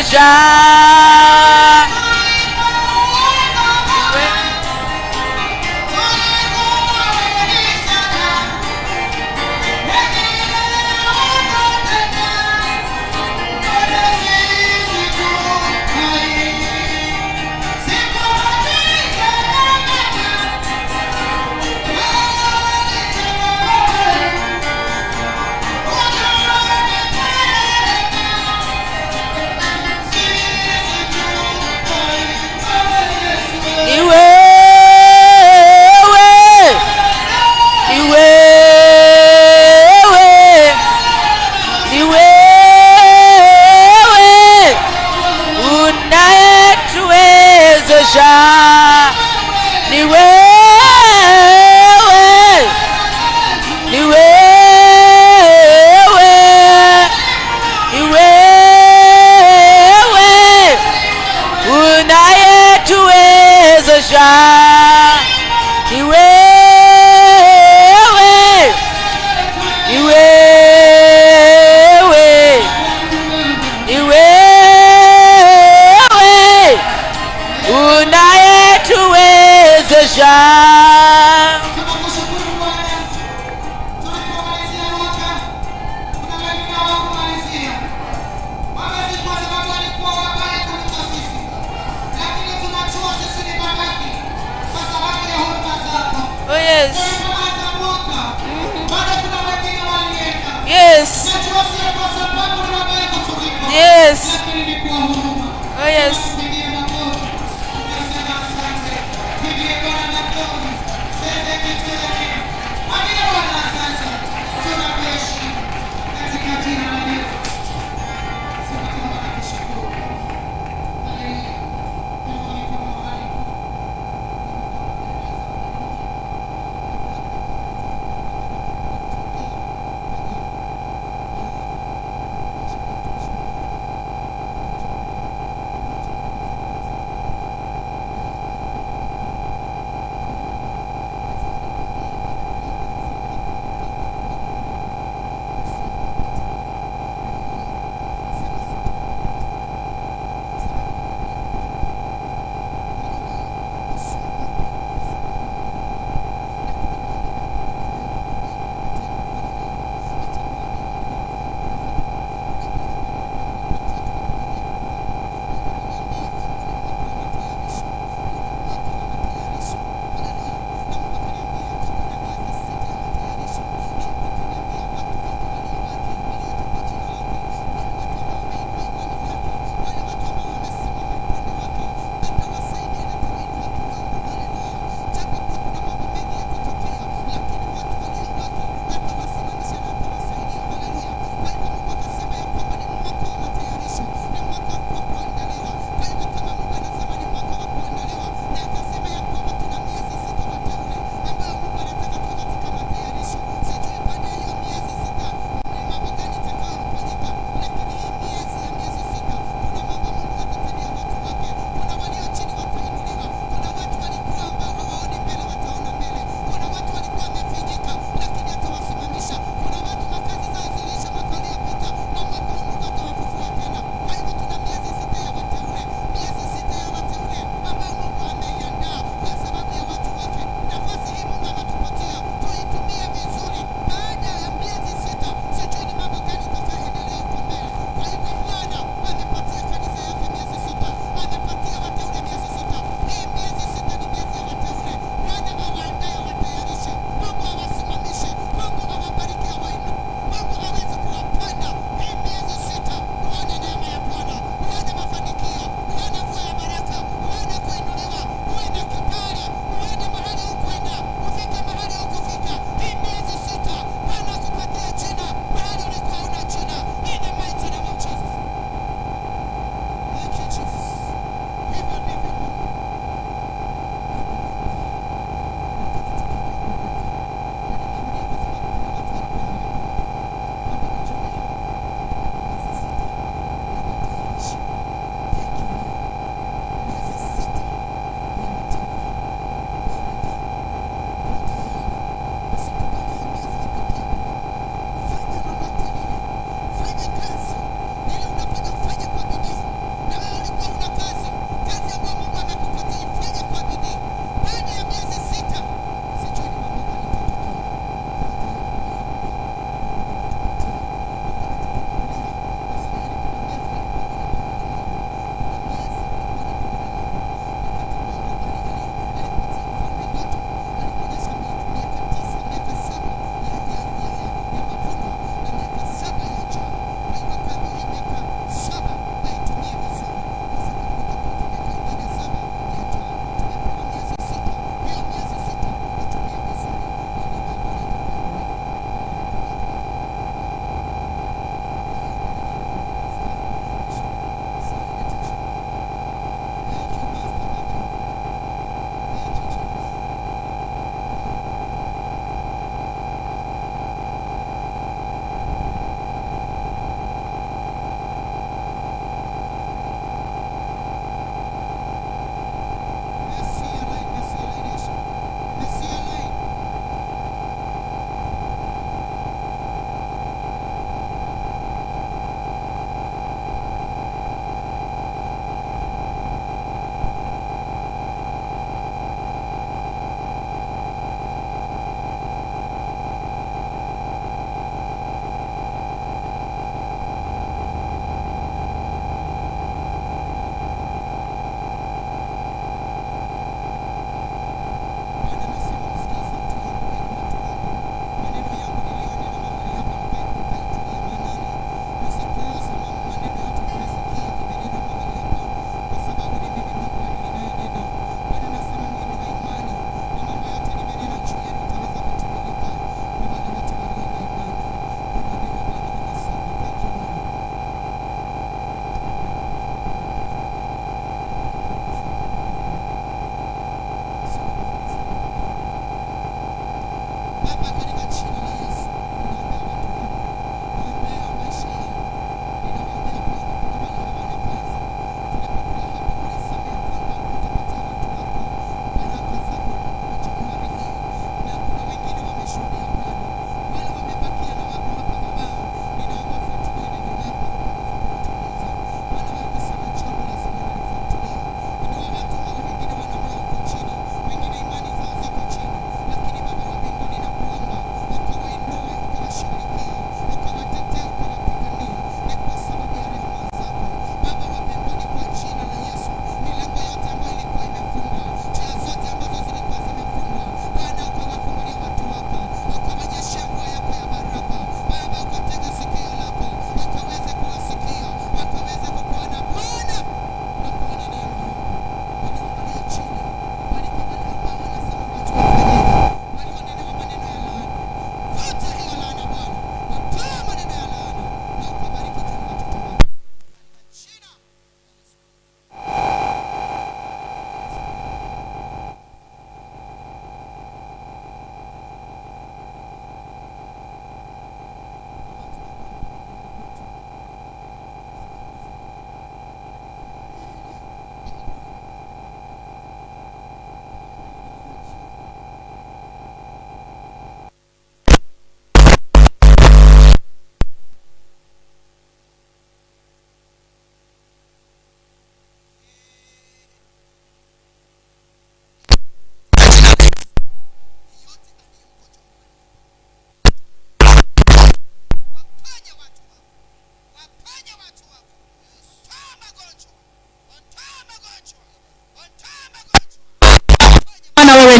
unayetuwezesha. Ni wewe, ni wewe, ni wewe unayetuwezesha. Ni wewe, ni wewe, ni wewe unayetuwezesha. Ni wewe, ni wewe, ni wewe unayetuwezesha. Tunakushukuru Bwana, tunapomalizia mwaka, kuna wengine hawakumalizia. Baba, si kwa sababu walikuwa wabaya kuliko sisi, lakini tunajua sisi ni mabaki kwa sababu ya huruma zako. Oh yes. Tulipoanza mwaka, bado kuna wengine walienda. Najua sio kwa sababu ni wabaya kutuliko, lakini ni kwa huruma. Oh yes. Tunakupigia makofi, tunasema asante. Pigie Bwana makofi. Sende kitu yake. Mwambie Bwana asante. Tunakuheshimu katika jina la Yesu. Sema kama nakushukuru. Haleluya. Mungu ni kama mahali.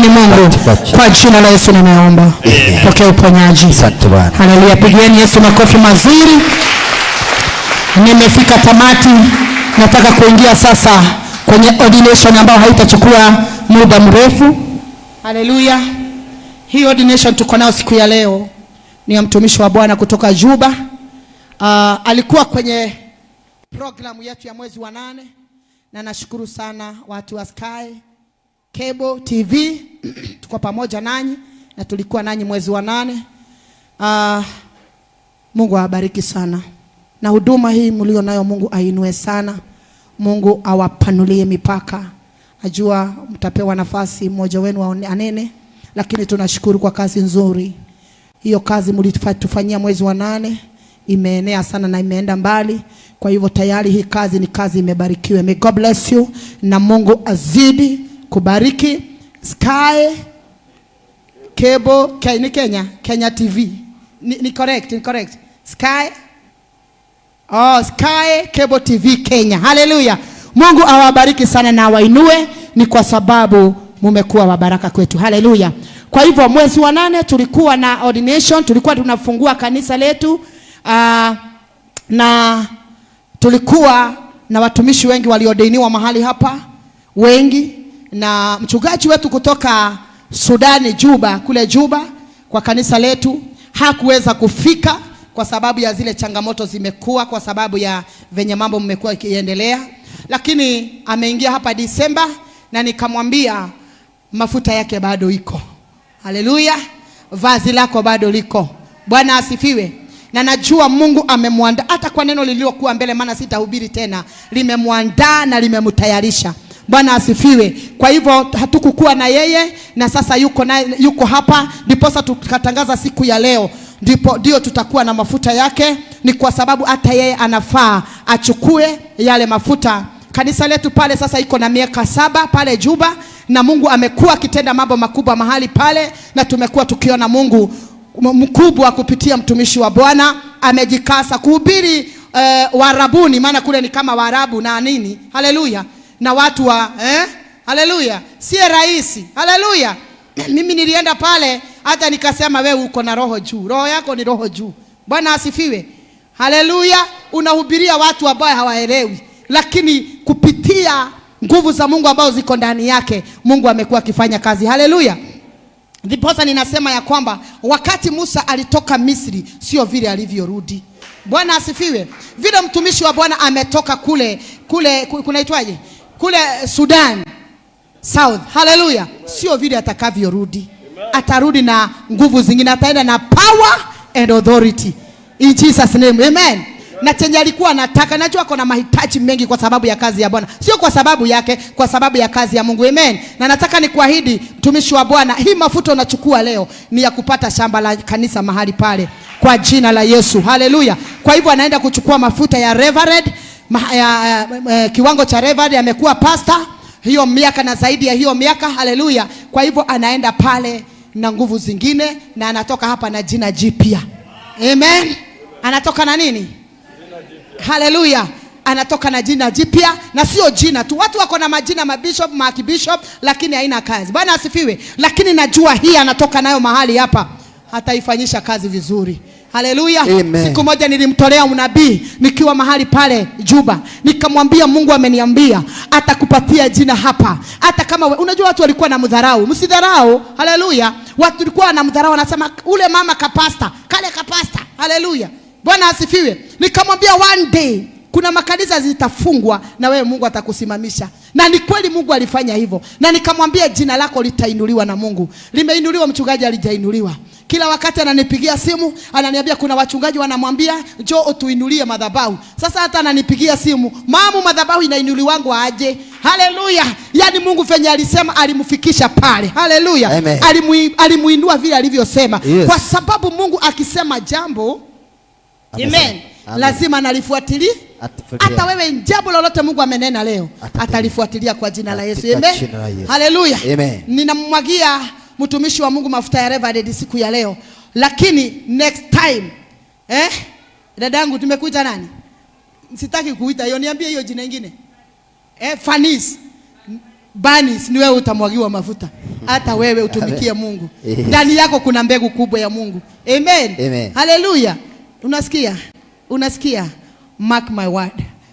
ni Mungu. Kwa jina la Yesu nimeomba. Pokea uponyaji. Asante Bwana. Haleluya, pigieni Yesu makofi mazuri. Nimefika tamati, nataka kuingia sasa kwenye ordination ambayo haitachukua muda mrefu. Haleluya. Hii ordination tuko nayo siku ya leo ni ya mtumishi wa Bwana kutoka Juba. Alikuwa kwenye programu yetu ya mwezi wa 8, na nashukuru sana watu wa Sky Cable TV tuko pamoja nanyi na tulikuwa nanyi mwezi wa 8. Mungu awabariki sana, na huduma hii mlio nayo Mungu ainue sana, Mungu awapanulie mipaka. Najua mtapewa nafasi mmoja wenu anene, lakini tunashukuru kwa kazi nzuri. Hiyo kazi mlitufanyia mwezi wa 8 imeenea sana na imeenda mbali. Kwa hivyo tayari hii kazi ni kazi imebarikiwa. May God bless you, na Mungu azidi kubariki Sky Cable ni Kenya, Kenya TV. Ni correct, ni correct. Sky Sky Cable TV Kenya. Hallelujah. Mungu awabariki sana na awainue, ni kwa sababu mumekuwa wa baraka kwetu. Hallelujah. Kwa hivyo mwezi wa 8 tulikuwa na ordination, tulikuwa tunafungua kanisa letu, na tulikuwa na watumishi wengi walioordainiwa mahali hapa, wengi, na mchungaji wetu kutoka Sudani Juba, kule Juba kwa kanisa letu hakuweza kufika kwa sababu ya zile changamoto zimekuwa, kwa sababu ya venye mambo mmekuwa ikiendelea, lakini ameingia hapa Disemba na nikamwambia mafuta yake bado iko. Haleluya, vazi lako bado liko. Bwana asifiwe. Na najua Mungu amemwandaa hata kwa neno lililokuwa mbele, maana sitahubiri tena, limemwandaa na limemtayarisha. Bwana asifiwe. Kwa hivyo hatukukuwa na yeye na sasa yuko hapa, ndiposa tukatangaza siku ya leo, ndipo tutakuwa na mafuta yake. Ni kwa sababu hata yeye anafaa achukue yale mafuta. Kanisa letu pale sasa iko na miaka 7 pale Juba, na Mungu amekuwa akitenda mambo makubwa mahali pale, na tumekuwa tukiona Mungu mkubwa kupitia mtumishi wa Bwana. Amejikasa kuhubiri Waarabuni, maana kule ni kama Waarabu na nini. Haleluya. Na watu wa haleluya, si rahisi. Haleluya. Mimi nilienda pale hata nikasema wewe uko na roho juu, roho yako ni roho juu. Bwana asifiwe. Haleluya. Unahubiria watu ambao hawaelewi, lakini kupitia nguvu za Mungu ambazo ziko ndani yake, Mungu amekuwa akifanya kazi. Haleluya. Ndiposa ninasema ya kwamba wakati Musa alitoka Misri sio vile alivyorudi. Bwana asifiwe. Vile mtumishi wa Bwana ametoka kule kunaitwaje? Kule Sudan South. Haleluya. Sio vile atakavyorudi. Atarudi na nguvu zingine, ataenda na power and authority. In Jesus name. Amen. Na chenye alikuwa anataka, najua kuna mahitaji mengi kwa sababu ya kazi ya Bwana, sio kwa sababu yake, kwa sababu ya kazi ya Mungu. Amen. Na nataka nikuahidi mtumishi wa Bwana, hii mafuta unachukua leo ni ya kupata shamba la kanisa mahali pale kwa jina la Yesu. Haleluya. Kwa hivyo anaenda kuchukua mafuta ya reverend, kiwango cha reverend, amekuwa pastor hiyo miaka na zaidi ya hiyo miaka. Haleluya. Kwa hivyo anaenda pale na nguvu zingine, na anatoka hapa na jina jipya. Amen. Anatoka na nini? Haleluya. Anatoka na jina jipya, na sio jina tu. Watu wako na majina mabishop, maakibishop, lakini haina kazi. Bwana asifiwe. Lakini najua hii anatoka nayo mahali hapa, hataifanyisha kazi vizuri. Haleluya. Siku moja nilimtolea unabii nikiwa mahali pale Juba, nikamwambia Mungu ameniambia atakupatia jina hapa, hata kama unajua watu walikuwa na mdharau. Msidharau. Haleluya. Watu walikuwa na mdharau, wanasema ule mama kapasta, kale kapasta. Haleluya. Bwana asifiwe. Nikamwambia one day kuna makanisa zitafungwa na wewe Mungu atakusimamisha. Na ni kweli Mungu alifanya hivyo. Na nikamwambia jina lako litainuliwa na Mungu. Limeinuliwa, mchungaji alijainuliwa. Kila wakati ananipigia simu, ananiambia kuna wachungaji wanamwambia njoo utuinulie madhabahu. Sasa hata ananipigia simu, mamu madhabahu inainuliwangu aje? Haleluya. Yaani Mungu venye alisema alimfikisha pale. Haleluya. Alimuinua vile alivyosema. Yes. Kwa sababu Mungu akisema jambo, Amen. amen, lazima analifuatilia. Hata wewe jambo lolote Mungu amenena leo, atalifuatilia kwa jina la Yesu. Amen. Haleluya. Ninamwagia mtumishi wa Mungu mafuta ya reverend siku ya leo. Lakini next time, dadangu tumekuita nani? Sitaki kuita hiyo, niambie hiyo jina nyingine. Fanis. Banis, ni wewe utamwagiwa mafuta. Hata wewe utumikie Mungu. Ndani yako kuna mbegu kubwa ya Mungu. Amen. Amen. Haleluya. Unasikia? Unasikia? Mark my word.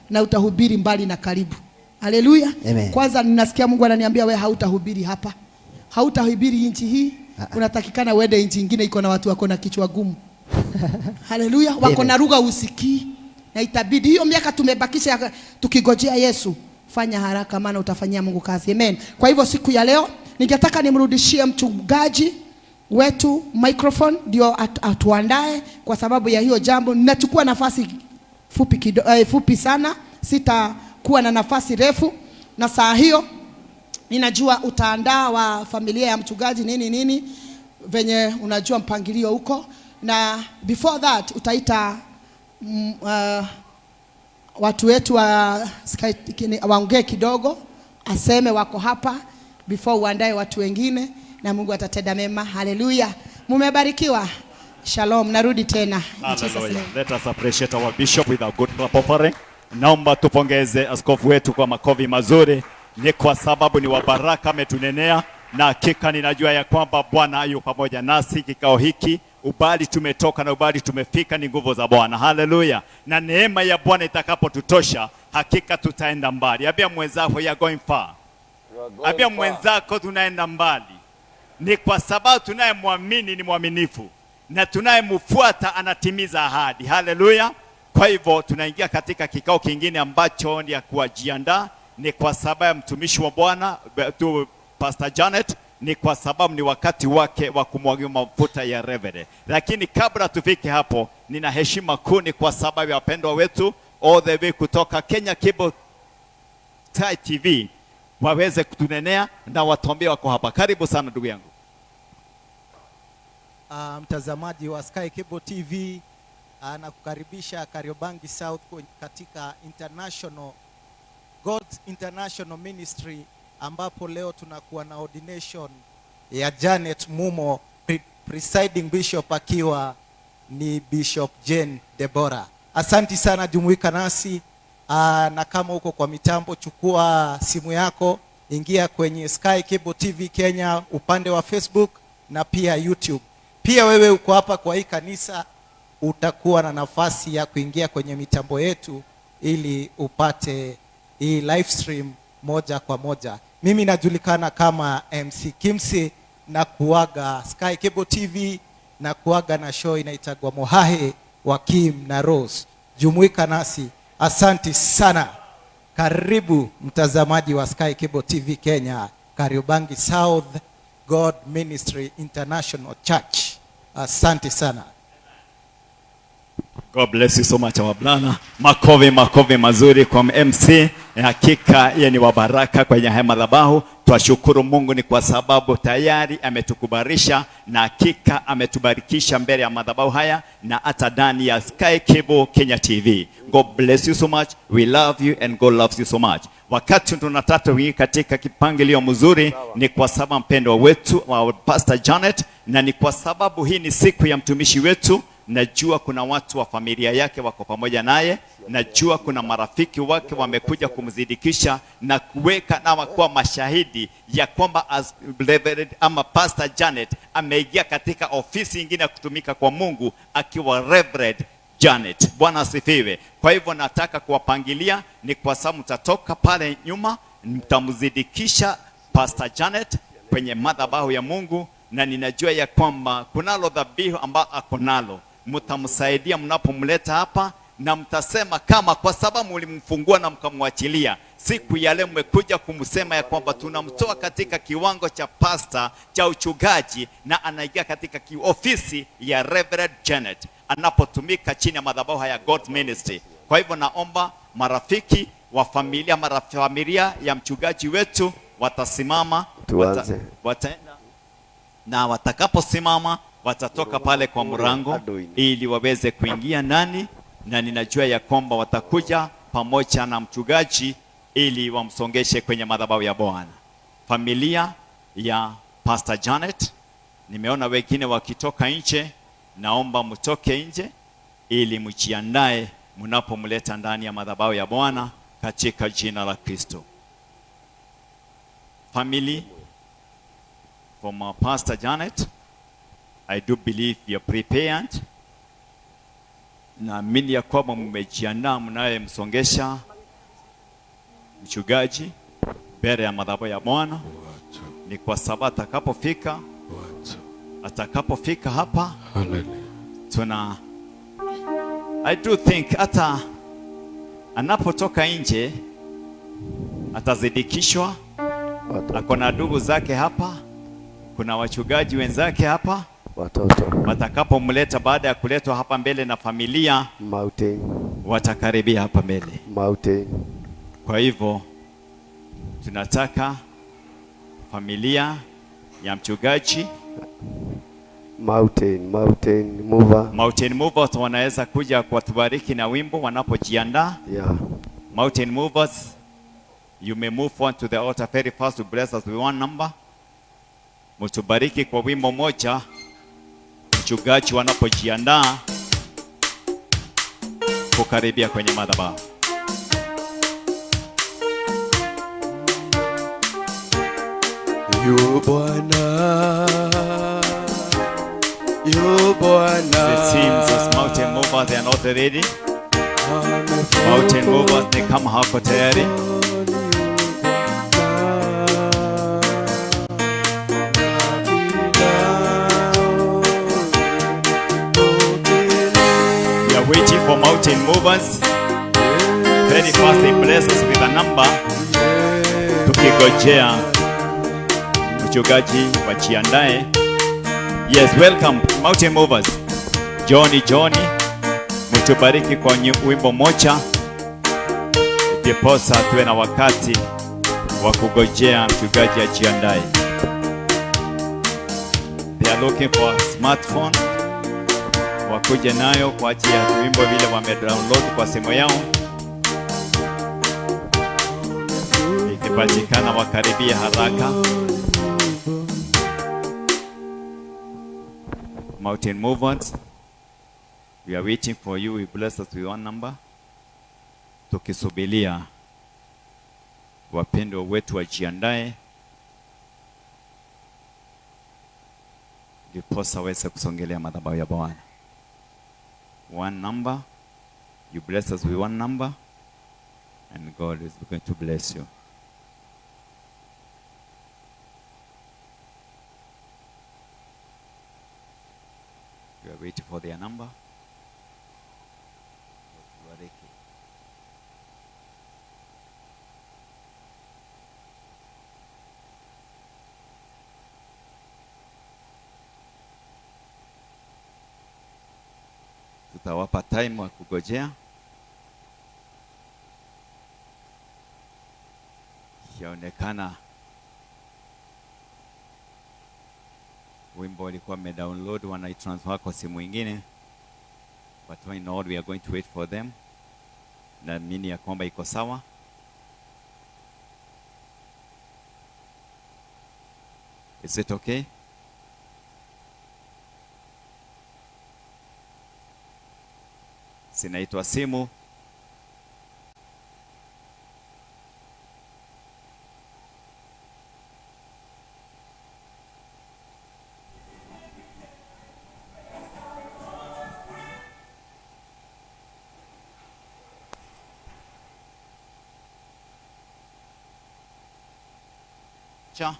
Na utahubiri mbali na karibu. Haleluya. Amen. Kwanza ninasikia Mungu ananiambia wewe hautahubiri hapa. Hautahubiri nchi hii. Unatakikana uende nchi nyingine iko na watu wako na kichwa gumu. Haleluya. Wako Amen. na lugha usikii. Na itabidi hiyo miaka tumebakisha tukigojea Yesu, fanya haraka maana utafanyia Mungu kazi. Amen. Kwa hivyo siku ya leo ningetaka nimrudishie mchungaji wetu microphone ndio atuandae kwa sababu ya hiyo jambo. Ninachukua nafasi fupi fupi sana, sitakuwa na nafasi refu, na saa hiyo ninajua utaandaa wa familia ya mchungaji nini nini venye unajua mpangilio huko, na before that utaita watu wetu wa Sky, waongee kidogo, aseme wako hapa before uandae watu wengine, na Mungu atatenda mema. Haleluya, mumebarikiwa. Shalom, narudi tena. In Jesus' Hallelujah. name. Let us appreciate our bishop with a good clap offering. Naomba tupongeze askofu wetu kwa makofi mazuri, ni kwa sababu ni wa baraka ametunenea, na hakika ninajua ya kwamba Bwana yu pamoja nasi kikao hiki. Ubali tumetoka na ubali tumefika ni nguvu za Bwana. Haleluya! Na neema ya Bwana itakapotutosha, hakika tutaenda mbali. Ambia mwenzako, you are going far. Ambia mwenzako tunaenda mbali. Ni kwa sababu tunayemwamini ni mwaminifu na tunayemfuata anatimiza ahadi. Haleluya! Kwa hivyo tunaingia katika kikao kingine ambacho ni ya kuwajiandaa, ni kwa sababu ya mtumishi wa Bwana tu Pastor Janet, ni kwa sababu ni wakati wake wa kumwagiwa mafuta ya reverend. Lakini kabla tufike hapo, nina heshima kuu, ni kwa sababu ya wapendwa wetu all the way kutoka Kenya Cable Tai TV waweze kutunenea na watuambie wako hapa. Karibu sana ndugu yangu. Mtazamaji wa Sky Cable TV, nakukaribisha Kariobangi South katika International God's International Ministry, ambapo leo tunakuwa na ordination ya Janet Mumo, presiding bishop akiwa ni Bishop Jane Deborah. Asanti sana, jumuika nasi, na kama uko kwa mitambo, chukua simu yako, ingia kwenye Sky Cable TV Kenya upande wa Facebook na pia YouTube. Pia wewe uko hapa kwa hii kanisa, utakuwa na nafasi ya kuingia kwenye mitambo yetu ili upate hii live stream moja kwa moja. Mimi najulikana kama MC Kimsi na kuaga Sky Cable TV na kuaga na show inaitagwa Mohahe wa Kim na Rose. Jumuika nasi. Asanti sana. Karibu mtazamaji wa Sky Cable TV Kenya, Kariobangi South God Ministry International Church. Asante sana. God bless you so much our brother. Makofi, makofi mazuri kwa MC. Hakika yeye ni wa baraka kwenye haya madhabahu. Twashukuru Mungu ni kwa sababu tayari ametukubarisha na hakika ametubarikisha mbele ya madhabahu haya na hata ndani ya Sky Cable Kenya TV. God bless you so much. We love you and God loves you so much. Wakati tunataka kuingia katika kipangilio mzuri ni kwa sababu mpendwa wetu wa Pastor Janet, na ni kwa sababu hii ni siku ya mtumishi wetu. Najua kuna watu wa familia yake wako pamoja naye, najua kuna marafiki wake wamekuja kumzidikisha na kuweka na kuwa mashahidi ya kwamba as Reverend ama Pastor Janet ameingia katika ofisi nyingine ya kutumika kwa Mungu akiwa Reverend Janet. Bwana asifiwe. Kwa hivyo nataka kuwapangilia ni kwa sababu mtatoka pale nyuma, mtamzidikisha Pastor Janet kwenye madhabahu ya Mungu, na ninajua ya kwamba kunalo dhabihu ambayo ako nalo, mtamsaidia mnapomleta hapa, na mtasema kama kwa sababu mlimfungua na mkamwachilia, siku ya leo mmekuja kumsema ya kwamba tunamtoa katika kiwango cha pasta cha uchungaji na anaingia katika ofisi ya Reverend Janet anapotumika chini ya madhabahu haya God Ministry. Kwa hivyo naomba marafiki wa familia, familia ya mchungaji wetu watasimama, Tuanze. Wataenda na watakaposimama watatoka pale kwa mlango ili waweze kuingia ndani, na ninajua ya kwamba watakuja pamoja na mchungaji ili wamsongeshe kwenye madhabahu ya Bwana. Familia ya Pastor Janet, nimeona wengine wakitoka nje, naomba mtoke nje ili mjiandae mnapomleta ndani ya madhabahu ya Bwana katika jina la Kristo. family from our Pastor Janet. I do believe you're prepared. Naamini ya kwamba mmejiandaa, mnayemsongesha mchungaji mbele ya madhabahu ya Bwana. Ni kwa sababu atakapofika hapa tuna, I do think hata anapotoka nje atazidikishwa. Ako na ndugu zake hapa, kuna wachungaji wenzake hapa. Watoto. Watakapomleta baada ya kuletwa hapa mbele na familia, Mountain. Watakaribia hapa mbele. Mountain. Kwa hivyo tunataka familia ya mchungaji Mountain, Mountain Mover. Mountain Movers wanaweza kuja kuwatubariki na wimbo wanapojiandaa. Mountain Movers, you may move on to the altar very fast to bless us with one number. Mtubariki kwa wimbo moja, mchungaji wanapojiandaa kukaribia kwenye madhabahu. Yu Bwana, yu Bwana. It seems as Mountain Movers, they are not ready. Mountain Movers ni kama hawako tayari. We are waiting for Mountain Movers. Very fast they bless us with a number. Tukigojea mchungaji wajiandae. Yes, welcome Mountain Movers. Johnny, Johnny, mtubariki kwa wimbo moja, ndiposa tuwe na wakati wa kugojea mchungaji ajiandae. They are looking for a smartphone wakuje nayo kwa ajili ya wimbo vile wame download kwa simu yao. Ikipatikana wakaribia haraka. Mountain Movers, we are waiting for you. We bless us with one number. Tukisubiria wapendwa wetu wajiandae, ndiposa waweze kusongelea madhabahu ya Bwana. One number, you bless us with one number, and God is going to bless you. We are waiting for their number. Tubariki. Tutawapa time wa kugojea. Yaonekana wimbo walikuwa wamedownload, wanaitransfer kwa simu ingine, but why not, we are going to wait for them. Naamini ya kwamba iko sawa. Is it okay? Sinaitwa simu. Cha.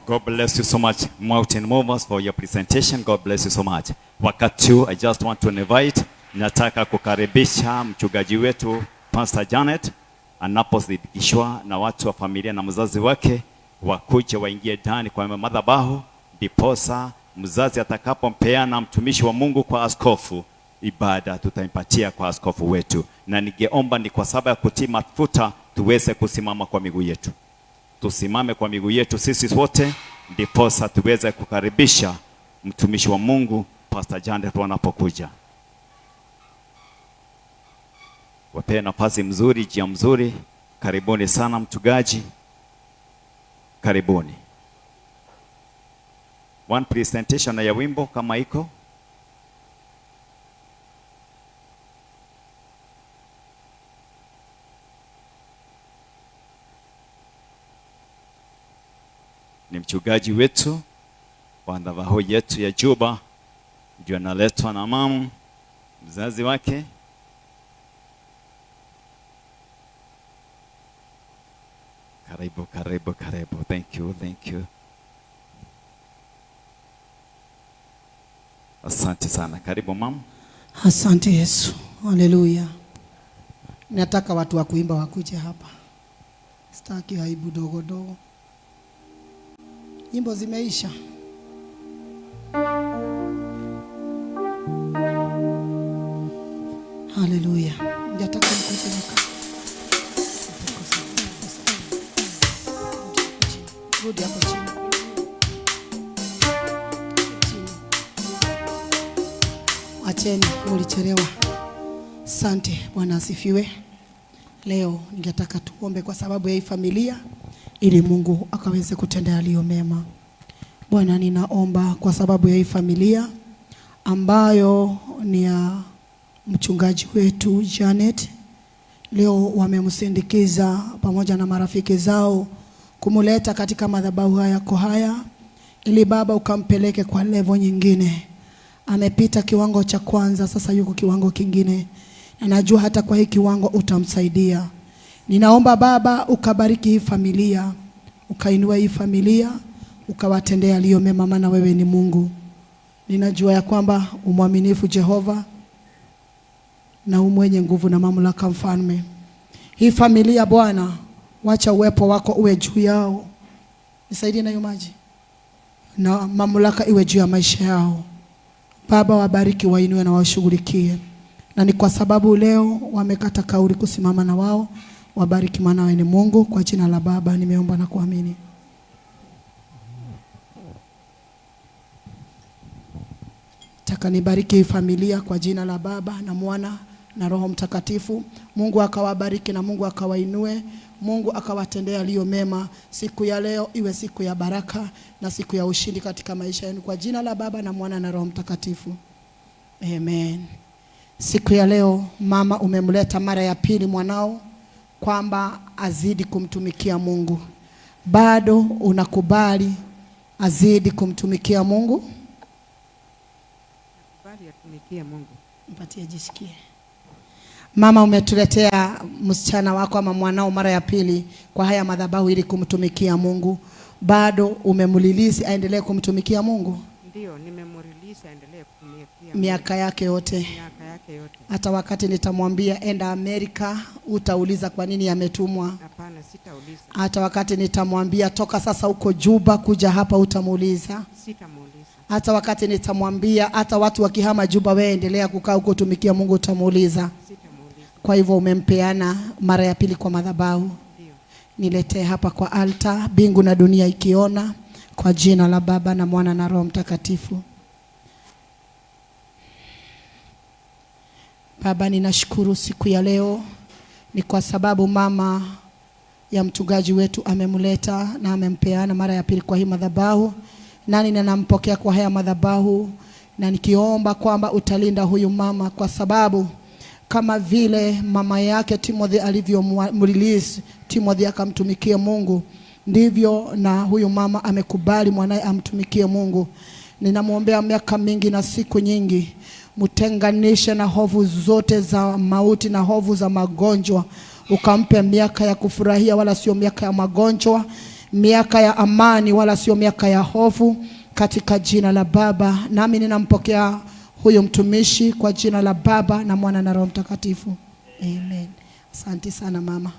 God bless you so much, Mountain Movers, for your presentation. God bless you so much. Wakati huu, I just want to invite, nataka kukaribisha mchungaji wetu Pastor Janet anaposindikishwa na watu wa familia na mzazi wake wakuje waingie ndani kwa madhabahu, ndiposa mzazi atakapompeana mtumishi wa Mungu kwa askofu, ibada tutaimpatia kwa askofu wetu. Na ningeomba ni kwa sababu ya kutii mafuta tuweze kusimama kwa miguu yetu, tusimame kwa miguu yetu sisi wote, ndiposa tuweze kukaribisha mtumishi wa Mungu Pastor Janet wanapokuja. Wapee nafasi mzuri, njia mzuri. Karibuni sana mchungaji, karibuni. One presentation ya wimbo kama iko. Ni mchungaji wetu wa madhabahu yetu ya Juba, ndio analetwa na mama mzazi wake. Karibu, karibu, karibu. Thank you, thank you. Asante sana. Karibu mama. Asante Yesu, haleluya. Nataka watu wa kuimba wakuje hapa, sitaki aibu dogo dogo. Nyimbo zimeisha. Haleluya. Nataka mkuje mka. Rudi hapo chini. Chini. Acheni, mulichelewa. Asante, Bwana asifiwe. Leo ningetaka tuombe kwa sababu ya hii familia ili Mungu akaweze kutenda yaliyo mema. Bwana, ninaomba kwa sababu ya hii familia ambayo ni ya mchungaji wetu Janet. Leo wamemsindikiza pamoja na marafiki zao kumuleta katika madhabahu haya yako haya, ili Baba ukampeleke kwa level nyingine. Amepita kiwango cha kwanza, sasa yuko kiwango kingine, na najua hata kwa hii kiwango utamsaidia. Ninaomba Baba ukabariki hii familia, ukainua hii familia, ukawatendea yaliyo mema, maana wewe ni Mungu. Ninajua ya kwamba umwaminifu Jehova na umwenye nguvu na mamlaka, Mfalme. Hii familia Bwana, wacha uwepo wako uwe juu yao. Nisaidie na hiyo maji. Na mamlaka iwe juu ya maisha yao. Baba, wabariki, wainue na washughulikie. Na ni kwa sababu leo wamekata kauli kusimama na wao, wabariki, maana wewe ni Mungu. Kwa jina la Baba nimeomba na kuamini. Nataka nibariki familia kwa jina la Baba na Mwana na Roho Mtakatifu. Mungu akawabariki na Mungu akawainue. Mungu akawatendea yaliyo mema. Siku ya leo iwe siku ya baraka na siku ya ushindi katika maisha yenu, kwa jina la Baba na Mwana na Roho Mtakatifu. Amen. Siku ya leo mama, umemleta mara ya pili mwanao kwamba azidi kumtumikia Mungu. Bado unakubali azidi kumtumikia Mungu? Nakubali atumikie Mungu. Mpatie jisikie. Mama, umetuletea msichana wako ama mwanao mara ya pili kwa haya madhabahu ili kumtumikia Mungu. Bado umemlilisi aendelee kumtumikia Mungu? Ndio, nimemrelease aendelee kutumikia Mungu. Miaka yake yote. Miaka yake yote. Hata wakati nitamwambia enda Amerika, utauliza kwa nini ametumwa? Hapana, sitauliza. Hata wakati nitamwambia toka sasa huko Juba kuja hapa, utamuuliza? Sitamuuliza. Hata wakati nitamwambia hata watu wakihama Juba, wewe endelea kukaa huko tumikia Mungu, utamuuliza? Sitamuuliza. Kwa hivyo umempeana mara ya pili kwa madhabahu. Ndio. Niletee hapa kwa altar, mbingu na dunia ikiona, kwa jina la Baba na Mwana na Roho Mtakatifu. Baba, ninashukuru siku ya leo ni kwa sababu mama ya mchungaji wetu amemleta na amempeana mara ya pili kwa hii madhabahu, nani ninampokea kwa haya madhabahu, na nikiomba kwamba utalinda huyu mama, kwa sababu kama vile mama yake Timothy alivyomrelease Timothy akamtumikie Mungu, ndivyo na huyu mama amekubali mwanae amtumikie Mungu. Ninamwombea miaka mingi na siku nyingi, mtenganishe na hofu zote za mauti na hofu za magonjwa, ukampe miaka ya kufurahia wala sio miaka ya magonjwa, miaka ya amani, wala sio miaka ya hofu, katika jina la Baba. Nami ninampokea huyu mtumishi kwa jina la Baba na Mwana na Roho Mtakatifu. Amen. Asante sana mama.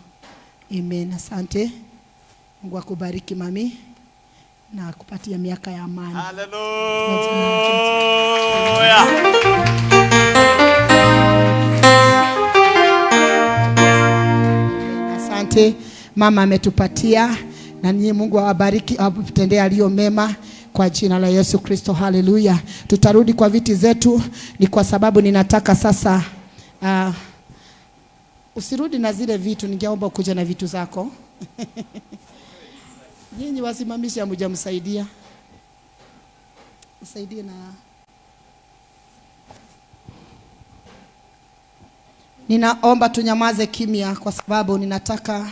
Amen. Asante. Mungu akubariki mami na akupatie miaka ya amani. Hallelujah. Asante mama, ametupatia na ninyi. Mungu awabariki, awatendee aliyo mema kwa jina la Yesu Kristo. Haleluya. Tutarudi kwa viti zetu, ni kwa sababu ninataka sasa usirudi na zile vitu, ningeomba ukuja na vitu zako. Nyinyi wasimamishi hamjamsaidia. Msaidie na ninaomba tunyamaze kimya kwa sababu ninataka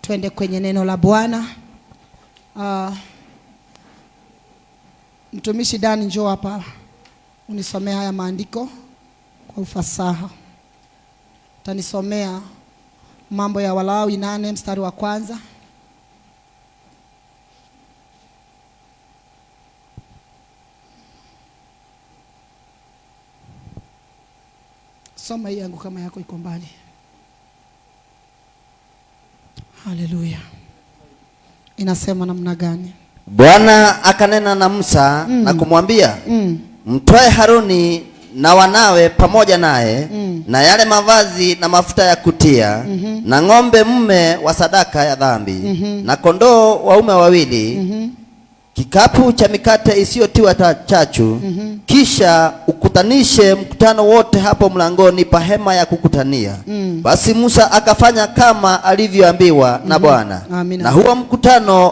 twende kwenye neno la Bwana. Mtumishi Dani, njoo hapa unisomee haya maandiko kwa ufasaha. Utanisomea Mambo ya Walawi 8 mstari wa 1. Soma hii yangu kama yako iko mbali. Haleluya. Inasema namna gani? Bwana akanena na Musa na kumwambia, mtwae Haruni na wanawe pamoja naye na yale mavazi na mafuta ya kutia na ng'ombe mume wa sadaka ya dhambi na kondoo waume wawili, kikapu cha mikate isiyotiwa chachu. Kisha ukutanishe mkutano wote hapo mlangoni pa hema ya kukutania. Basi Musa akafanya kama alivyoambiwa na Bwana. Na huo mkutano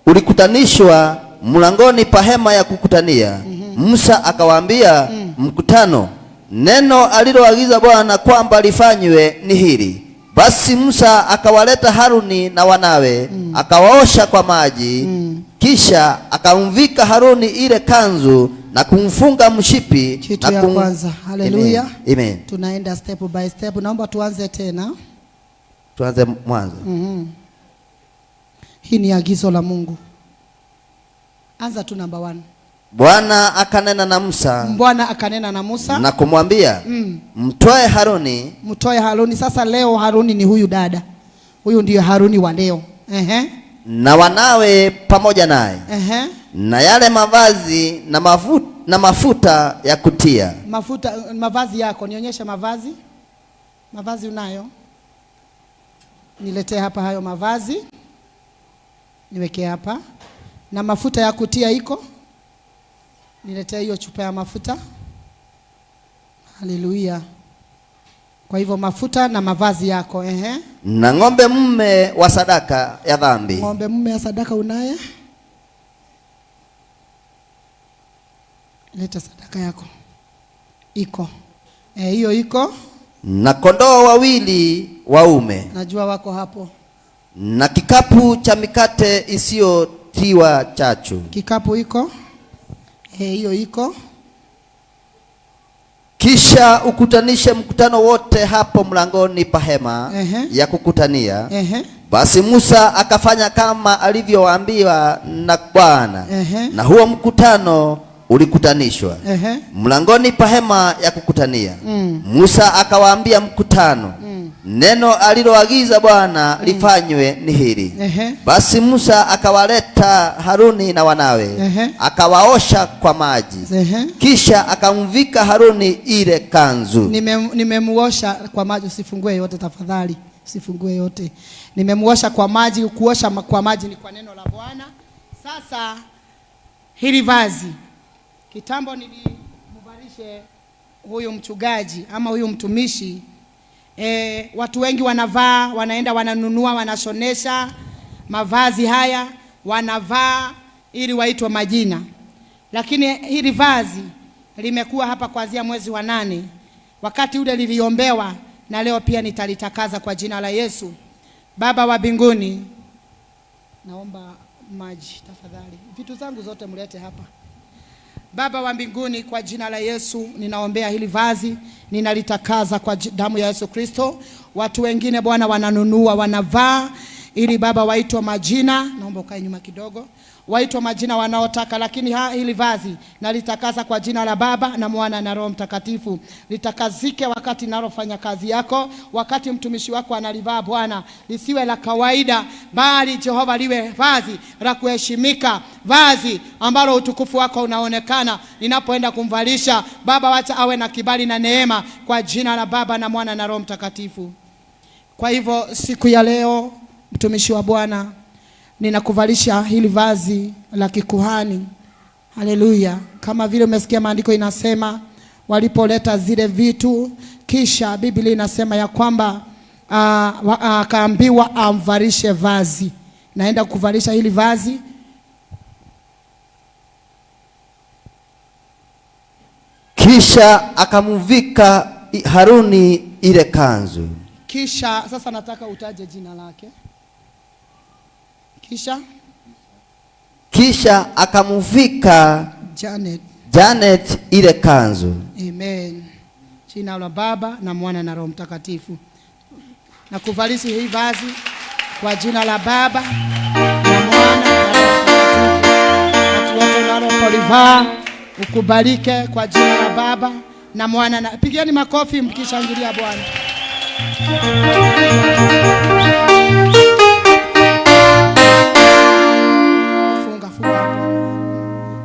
ulikutanishwa mlangoni pa hema ya kukutania. Musa akawaambia mkutano, neno aliloagiza Bwana kwamba lifanywe ni hili. Basi Musa akawaleta Haruni na wanawe, akawaosha kwa maji. Kisha akamvika Haruni ile kanzu na kumfunga mshipi. Kitu ya kwanza. Haleluya. Amen. Tunaenda step by step. Naomba tuanze tena. Tuanze mwanzo. Hii ni agizo la Mungu. Anza tu namba 1. Bwana akanena na Musa. Bwana akanena na Musa na kumwambia, mtoe Haruni. Mtoe Haruni. Sasa leo Haruni ni huyu dada. Huyu ndiyo Haruni wa leo. Na wanawe pamoja naye. Na yale mavazi na mafuta ya kutia. Mafuta, mavazi yako, nionyeshe mavazi. Mavazi unayo? Niletee hapa hayo mavazi. Niweke hapa. Na mafuta ya kutia iko? Niletee hiyo chupa ya mafuta. Haleluya. Kwa hivyo mafuta na mavazi yako. Na ng'ombe mume wa sadaka ya dhambi. Ng'ombe mume wa sadaka unaye? Leta sadaka yako. Iko. Hiyo iko. Na kondoo wawili waume. Najua wako hapo. Na kikapu cha mikate isiyotiwa chachu. Kikapu iko. Hiyo iko. Kisha ukutanishe mkutano wote hapo mlangoni pa hema ya kukutania. Basi Musa akafanya kama alivyoambiwa na Bwana. Na huo mkutano ulikutanishwa mlangoni pa hema ya kukutania. Musa akawaambia mkutano, neno aliloagiza Bwana lifanywe ni hili. Basi Musa akawaleta Haruni na wanawe, akawaosha kwa maji. Kisha akamvika Haruni ile kanzu. Nimemuosha kwa maji. Usifungue yote tafadhali. Usifungue yote. Nimemuosha kwa maji. Kuosha kwa maji ni kwa neno la Bwana. Sasa hili vazi, kitambo nilimvalishe huyu mchungaji ama huyu mtumishi. Watu wengi wanavaa, wanaenda wananunua, wanashonesha mavazi haya, wanavaa ili waitwe majina. Lakini hili vazi limekuwa hapa kuanzia mwezi wa 8. Wakati ule liliombewa, na leo pia nitalitakaza kwa jina la Yesu. Baba wa mbinguni, naomba maji tafadhali. Vitu zangu zote mlete hapa. Baba wa mbinguni, kwa jina la Yesu ninaombea hili vazi, ninalitakaza kwa damu ya Yesu Kristo. Watu wengine Bwana wananunua, wanavaa ili Baba waitwe majina. Naomba ukae nyuma kidogo. Waitwe majina wanaotaka, lakini hili vazi nalitakasa kwa jina la Baba na Mwana na Roho Mtakatifu. Litakazike wakati nalofanya kazi yako, wakati mtumishi wako analivaa Bwana, lisiwe la kawaida, bali Jehova liwe vazi la kuheshimika, vazi ambalo utukufu wako unaonekana. Ninapoenda kumvalisha Baba, wacha awe na kibali na neema kwa jina la Baba na Mwana na Roho Mtakatifu. Kwa hivyo siku ya leo, mtumishi wa Bwana, ninakuvalisha hili vazi la kikuhani. Haleluya. Kama vile umesikia maandiko inasema walipoleta zile vitu, kisha Biblia inasema ya kwamba akaambiwa amvalishe vazi. Naenda kukuvalisha hili vazi. Kisha akamuvika Haruni ile kanzu. Kisha sasa nataka utaje jina lake. Kisha akamuvika Janet ile kanzu. Amen. Jina la Baba na Mwana na Roho Mtakatifu. Na kuvalisi hii vazi kwa jina la Baba na Mwana na Roho Mtakatifu. Watu wote unalopolivaa ukubalike kwa jina la Baba na Mwana na... Pigeni makofi mkishangilia Bwana.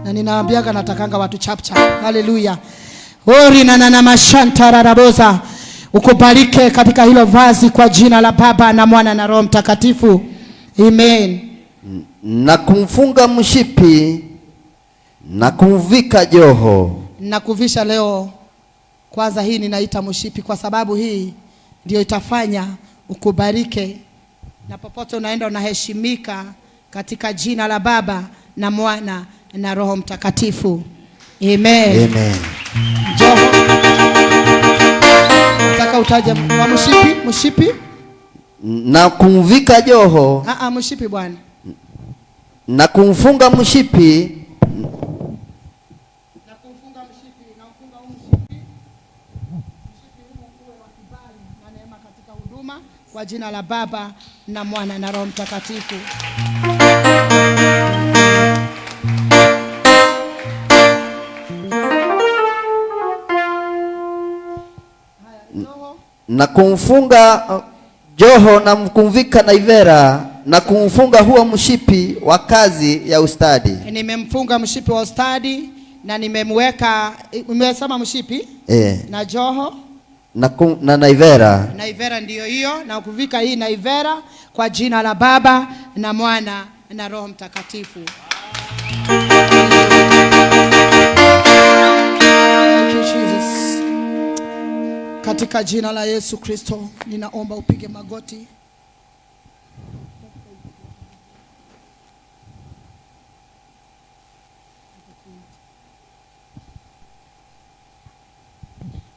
Na ninaambiaga natakanga watu chap chap. Haleluya. Ori na na mashanta raraboza. Ukubalike katika hilo vazi kwa jina la Baba na Mwana na Roho Mtakatifu. Amen. Na kumfunga mshipi na kumvika joho. Na kuvisha leo kwanza hii ninaita mshipi kwa sababu hii ndio itafanya ukubalike na popote unaenda unaheshimika katika jina la Baba na Mwana na Roho Mtakatifu. Amen. Amen. Joho. Nataka utaje wa mshipi, mshipi? Na kumvika joho. Mshipi bwana. Na kumfunga mshipi. Na kumfunga mshipi, na kumfunga huu mshipi. Mshipi huu uwe wa kibali na neema katika huduma kwa jina la Baba na Mwana na Roho Mtakatifu. Na kumfunga joho na kumvika naivera na kumfunga huo mshipi wa kazi ya ustadi. Nimemfunga mshipi wa ustadi na nimemweka, nimesema mshipi na joho na naivera. Naivera ndiyo hiyo, na kuvika hii naivera kwa jina la Baba na Mwana na Roho Mtakatifu. Thank you, Jesus. Katika jina la Yesu Kristo ninaomba upige magoti.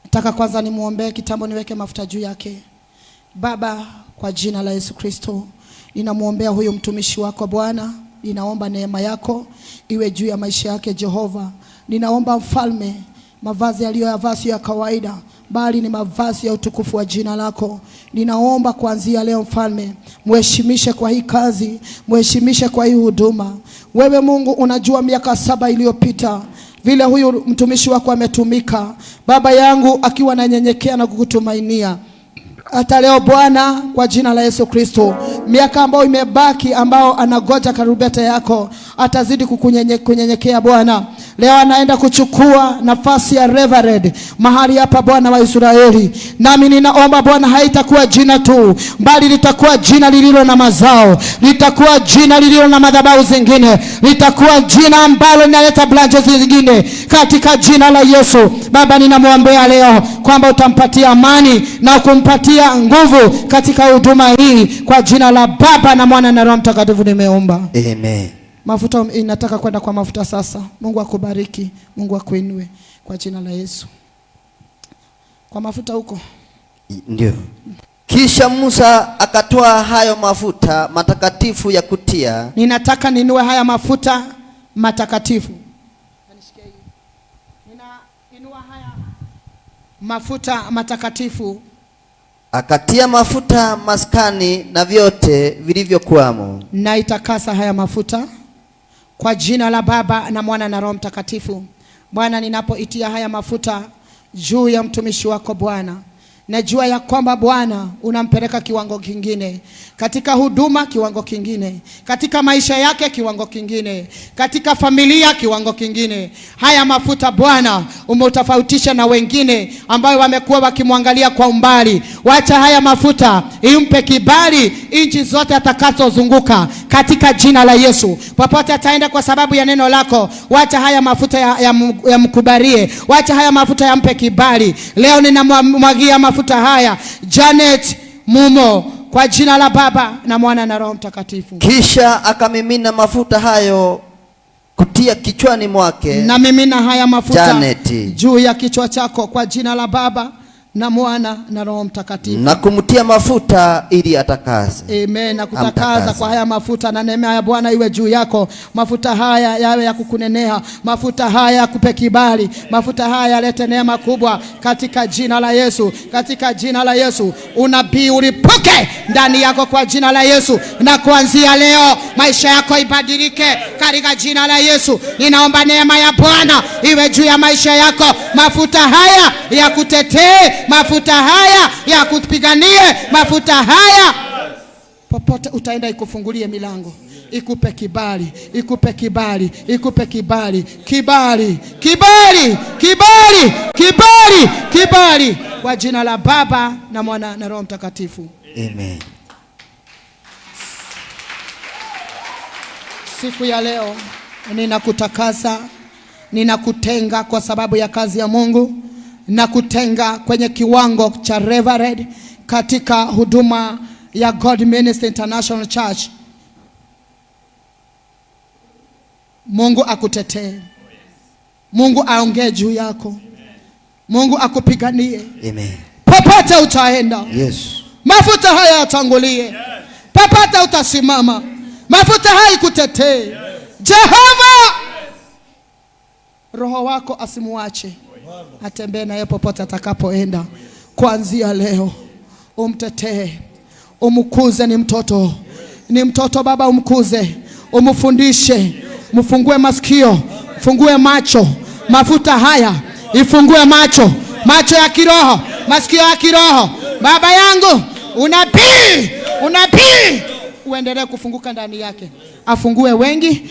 Nataka kwanza nimuombee kitambo niweke mafuta juu yake. Baba, kwa jina la Yesu Kristo ninamuombea huyu mtumishi wako Bwana. Ninaomba neema yako iwe juu ya maisha yake Jehova. Ninaomba mfalme, mavazi aliyoyavaa sio ya kawaida, bali ni mavazi ya utukufu wa jina lako. Ninaomba kuanzia leo mfalme, muheshimishe kwa hii kazi, muheshimishe kwa hii huduma. Wewe Mungu unajua miaka 7 iliyopita vile huyu mtumishi wako ametumika, baba yangu, akiwa ananyenyekea na kukutumainia. Hata leo Bwana, kwa jina la Yesu Kristo, miaka ambayo imebaki ambao anagoja karubeta yako, atazidi kukunyenyekea Bwana. Leo anaenda kuchukua nafasi ya Reverend mahali hapa Bwana wa Israeli. Nami ninaomba Bwana, haitakuwa jina tu, bali litakuwa jina lililo na mazao, litakuwa jina lililo na madhabahu zingine, litakuwa jina ambalo linaleta branches zingine katika jina la Yesu. Baba, ninamwombea leo kwamba utampatia amani na kumpatia nguvu katika huduma hii kwa jina la Baba na Mwana na Roho Mtakatifu nimeomba. Amen. Mafuta, inataka kwenda kwa mafuta sasa. Mungu akubariki, Mungu akuinue kwa jina la Yesu. Kwa mafuta huko. Ndio. Kisha Musa akatoa hayo mafuta matakatifu ya kutia. Ninataka ninue haya mafuta matakatifu. Ninainua haya mafuta matakatifu. Akatia mafuta maskani na vyote vilivyokuwamo. Na itakasa haya mafuta kwa jina la Baba na Mwana na Roho Mtakatifu. Bwana, ninapoitia haya mafuta juu ya mtumishi wako Bwana, najua ya kwamba Bwana unampeleka kiwango kingine katika huduma, kiwango kingine katika maisha yake, kiwango kingine katika familia, kiwango kingine. Haya mafuta Bwana umeutofautisha na wengine ambayo wamekuwa wakimwangalia kwa umbali. Wacha haya mafuta impe kibali nchi zote atakazozunguka katika jina la Yesu. Popote ataenda kwa sababu ya neno lako, wacha haya mafuta yamkubalie, wacha haya mafuta yampe kibali. Leo ninamwagia mafuta haya Janet Mumo kwa jina la Baba na Mwana na Roho Mtakatifu. Kisha akamimina mafuta hayo kutia kichwani mwake. Na mimina haya mafuta Janet juu ya kichwa chako kwa jina la Baba na Mwana na Roho Mtakatifu. Na kumtia mafuta ili atakase. Amen. Na kutakasa Amtakase. kwa haya mafuta, na neema ya Bwana iwe juu yako. Mafuta haya yawe ya kukunenea, mafuta haya yakupe kibali, mafuta haya yalete neema kubwa katika jina la Yesu, katika jina la Yesu. Unabii ulipuke ndani yako kwa jina la Yesu, na kuanzia leo maisha yako ibadilike katika jina la Yesu. Ninaomba neema ya Bwana iwe juu ya maisha yako. Mafuta haya yakutetee, mafuta haya yakupiganie, mafuta haya popote utaenda ikufungulie milango, ikupe kibali, ikupe kibali, ikupe kibali, kibali, kibali, kibali, kibali, kibali kwa jina la Baba na Mwana na Roho Mtakatifu. Amen. Siku ya leo ninakutakasa, ninakutenga kwa sababu ya kazi ya Mungu, nakutenga kwenye kiwango cha Reverend katika huduma ya God Ministry International Church. Mungu akutetee, Mungu aongee juu yako, Mungu akupiganie. Amen. Popote utaenda, Yes. mafuta haya yatangulie. Popote utasimama, mafuta haya ikutetee. Jehova, Roho wako asimuache, atembee naye popote atakapoenda. Kuanzia leo umtetee, umkuze. Ni mtoto, ni mtoto Baba, umkuze, umfundishe, mfungue masikio, fungue macho. Mafuta haya ifungue macho, macho ya kiroho, masikio ya kiroho. Baba yangu, unabii, unabii uendelee kufunguka ndani yake, afungue wengi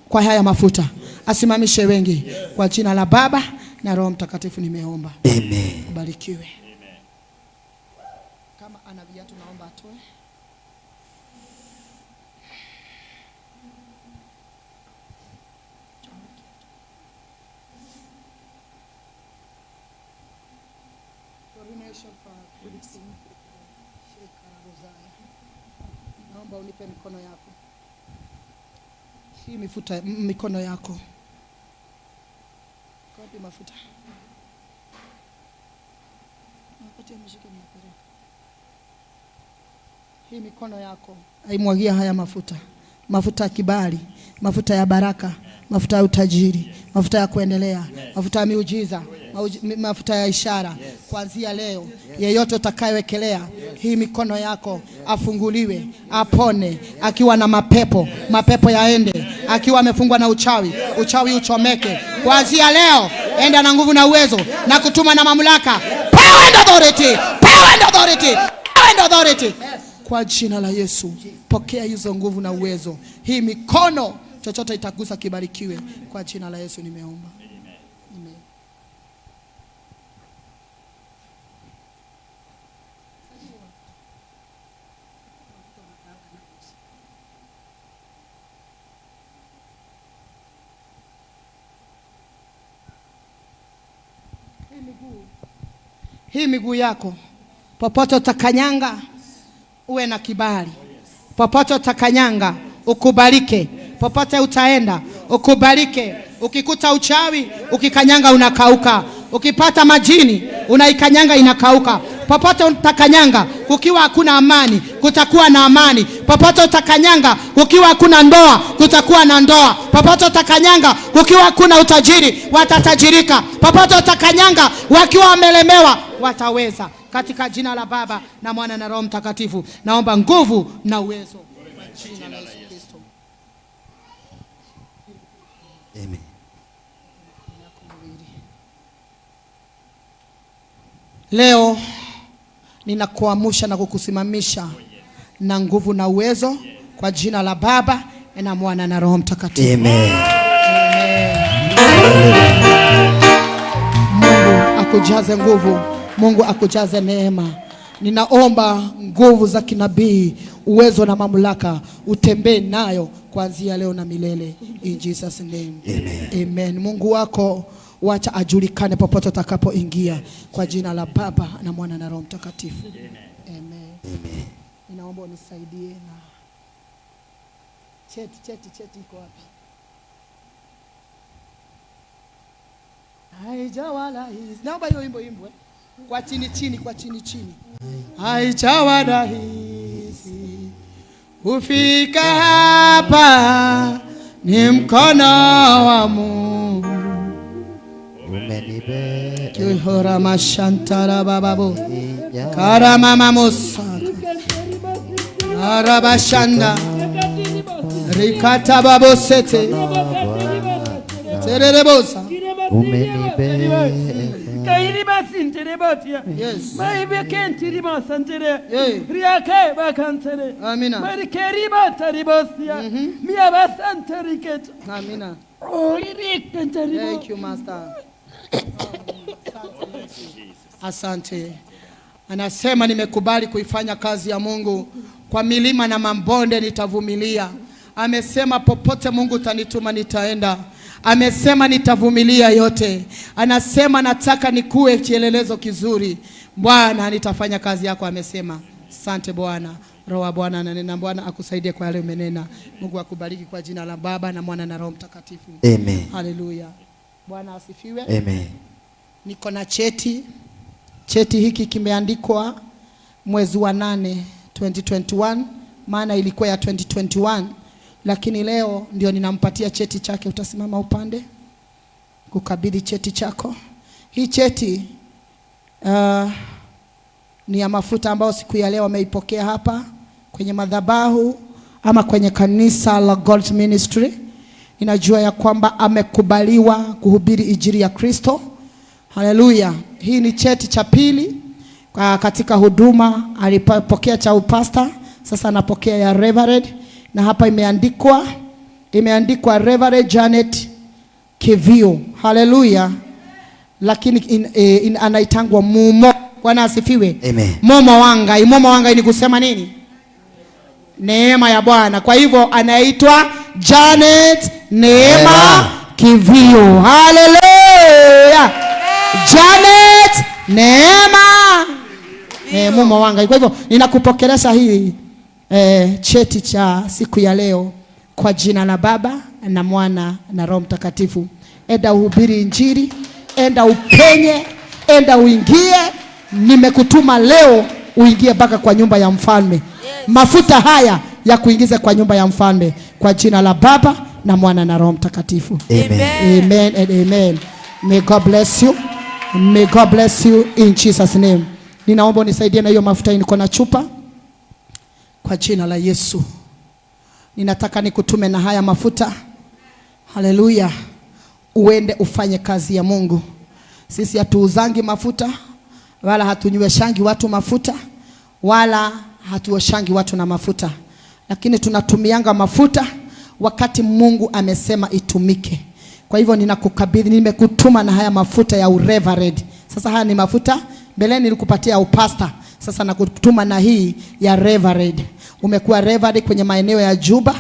kwa haya mafuta, asimamishe wengi kwa jina la Baba na Roho Mtakatifu nimeomba. Amen. Ubarikiwe. Kama ana viatu naomba atoe. Naomba unipe mikono yako. Hii mifuta mikono yako. Wapi mafuta? Wakati ameshika mnapeleka. Hii mikono yako aimwagia haya mafuta, mafuta ya kibali, mafuta ya baraka, mafuta ya utajiri, mafuta ya kuendelea, mafuta ya miujiza, mafuta ya ishara. Kuanzia leo yeyote utakayewekelea hii mikono yako afunguliwe, apone. Akiwa na mapepo, mapepo yaende. Akiwa amefungwa na uchawi, uchawi uchomeke. Kuanzia leo enda na nguvu na uwezo na kutuma na mamlaka. Power and authority, power and authority, power and authority. Kwa jina la Yesu, pokea hizo nguvu na uwezo. Hii mikono chochote itagusa kibarikiwe. Kwa jina la Yesu nimeomba. Amen. Hii miguu yako popote utakanyanga uwe na kibali. Popote utakanyanga ukubalike. Popote utaenda ukubalike. Ukikuta uchawi ukikanyanga unakauka. Ukipata majini unaikanyanga inakauka. Popote utakanyanga kukiwa hakuna amani kutakuwa na amani. Popote utakanyanga kukiwa hakuna ndoa kutakuwa na ndoa. Popote utakanyanga kukiwa hakuna utajiri watatajirika. Popote utakanyanga wakiwa wamelemewa wataweza. Katika jina la Baba na Mwana na Roho Mtakatifu, naomba nguvu na uwezo kwa jina la Yesu Kristo. Amen. Leo ninakuamsha na kukusimamisha na nguvu na uwezo kwa jina la Baba na Mwana na Roho Mtakatifu. Amen. Amen. Mungu akujaze nguvu, Mungu akujaze neema. Ninaomba nguvu za kinabii, uwezo na mamlaka utembee nayo kuanzia leo na milele. In Jesus name. Amen. Amen. Mungu wako wacha ajulikane popote utakapoingia kwa jina la Baba na Mwana na Roho Mtakatifu. Amen. Amen. Ninaomba unisaidie na cheti iko wapi? Haijawa rahisi. Naomba hiyo wimbo imbwe kwa chini chini, kwa chini chini. Haijawa rahisi kufika hapa, ni mkono wa Mungu Umenibeba. Kihora mashantara bababo karama mamosa arabashanda rikata babosete tererebosa. Umenibeba. Yes. Hey. Amina. Amina. Thank you, Master. Asante. Anasema nimekubali kuifanya kazi ya Mungu, kwa milima na mabonde nitavumilia. Amesema popote Mungu utanituma nitaenda. Amesema nitavumilia yote. Anasema nataka nikuwe kielelezo kizuri. Bwana nitafanya kazi yako, amesema. Asante Bwana. Roho wa Bwana ananena. Bwana akusaidie kwa yale umenena. Mungu akubariki kwa jina la Baba na Mwana na Roho Mtakatifu. Amen. Haleluya. Bwana asifiwe. Amen. Niko na cheti. Cheti hiki kimeandikwa mwezi wa 8 2021, maana ilikuwa ya 2021, lakini leo ndio ninampatia cheti chake. Utasimama upande kukabidhi cheti chako. Hii cheti ni ya mafuta ambayo siku ya leo wameipokea hapa kwenye madhabahu ama kwenye kanisa la God's Ministry. Ninajua ya kwamba amekubaliwa kuhubiri injili ya Kristo. Haleluya. Hii ni cheti cha pili katika huduma. Alipokea cha upasta, sasa anapokea ya Reverend, na hapa imeandikwa Reverend Janet Kivio. Haleluya. Lakini anaitangwa Mumo. Bwana asifiwe. Amen. Momo Wangai. Momo Wangai ni kusema nini? Neema ya Bwana. Kwa hivyo anaitwa Janet Neema Kivio. Haleluya. Janet Neema Mumo Wangai. Kwa hivyo ninakupokelesha hii cheti cha siku ya leo kwa jina la Baba na Mwana na Roho Mtakatifu. Enda uhubiri injili, enda upenye, enda uingie. Nimekutuma leo uingie mpaka kwa nyumba ya mfalme. Yes. Mafuta haya ya kuingiza kwa nyumba ya mfalme kwa jina la Baba na Mwana na Roho Mtakatifu. Amen. Amen and amen. May God bless you. May God bless you in Jesus name. Ninaomba unisaidie na hiyo mafuta, niko na chupa. Kwa jina la Yesu. Ninataka nikutume na haya mafuta. Haleluya. Uende ufanye kazi ya Mungu. Sisi hatuuzangi mafuta, wala hatunyweshangi watu mafuta, wala hatuoshangi watu na mafuta. Lakini tunatumianga mafuta wakati Mungu amesema itumike. Kwa hivyo ninakukabidhi, nimekutuma na haya mafuta ya ureverend. Sasa haya ni mafuta, mbeleni nilikupatia upasta, sasa nakutuma na hii ya reverend. Umekuwa reverend kwenye maeneo ya Juba,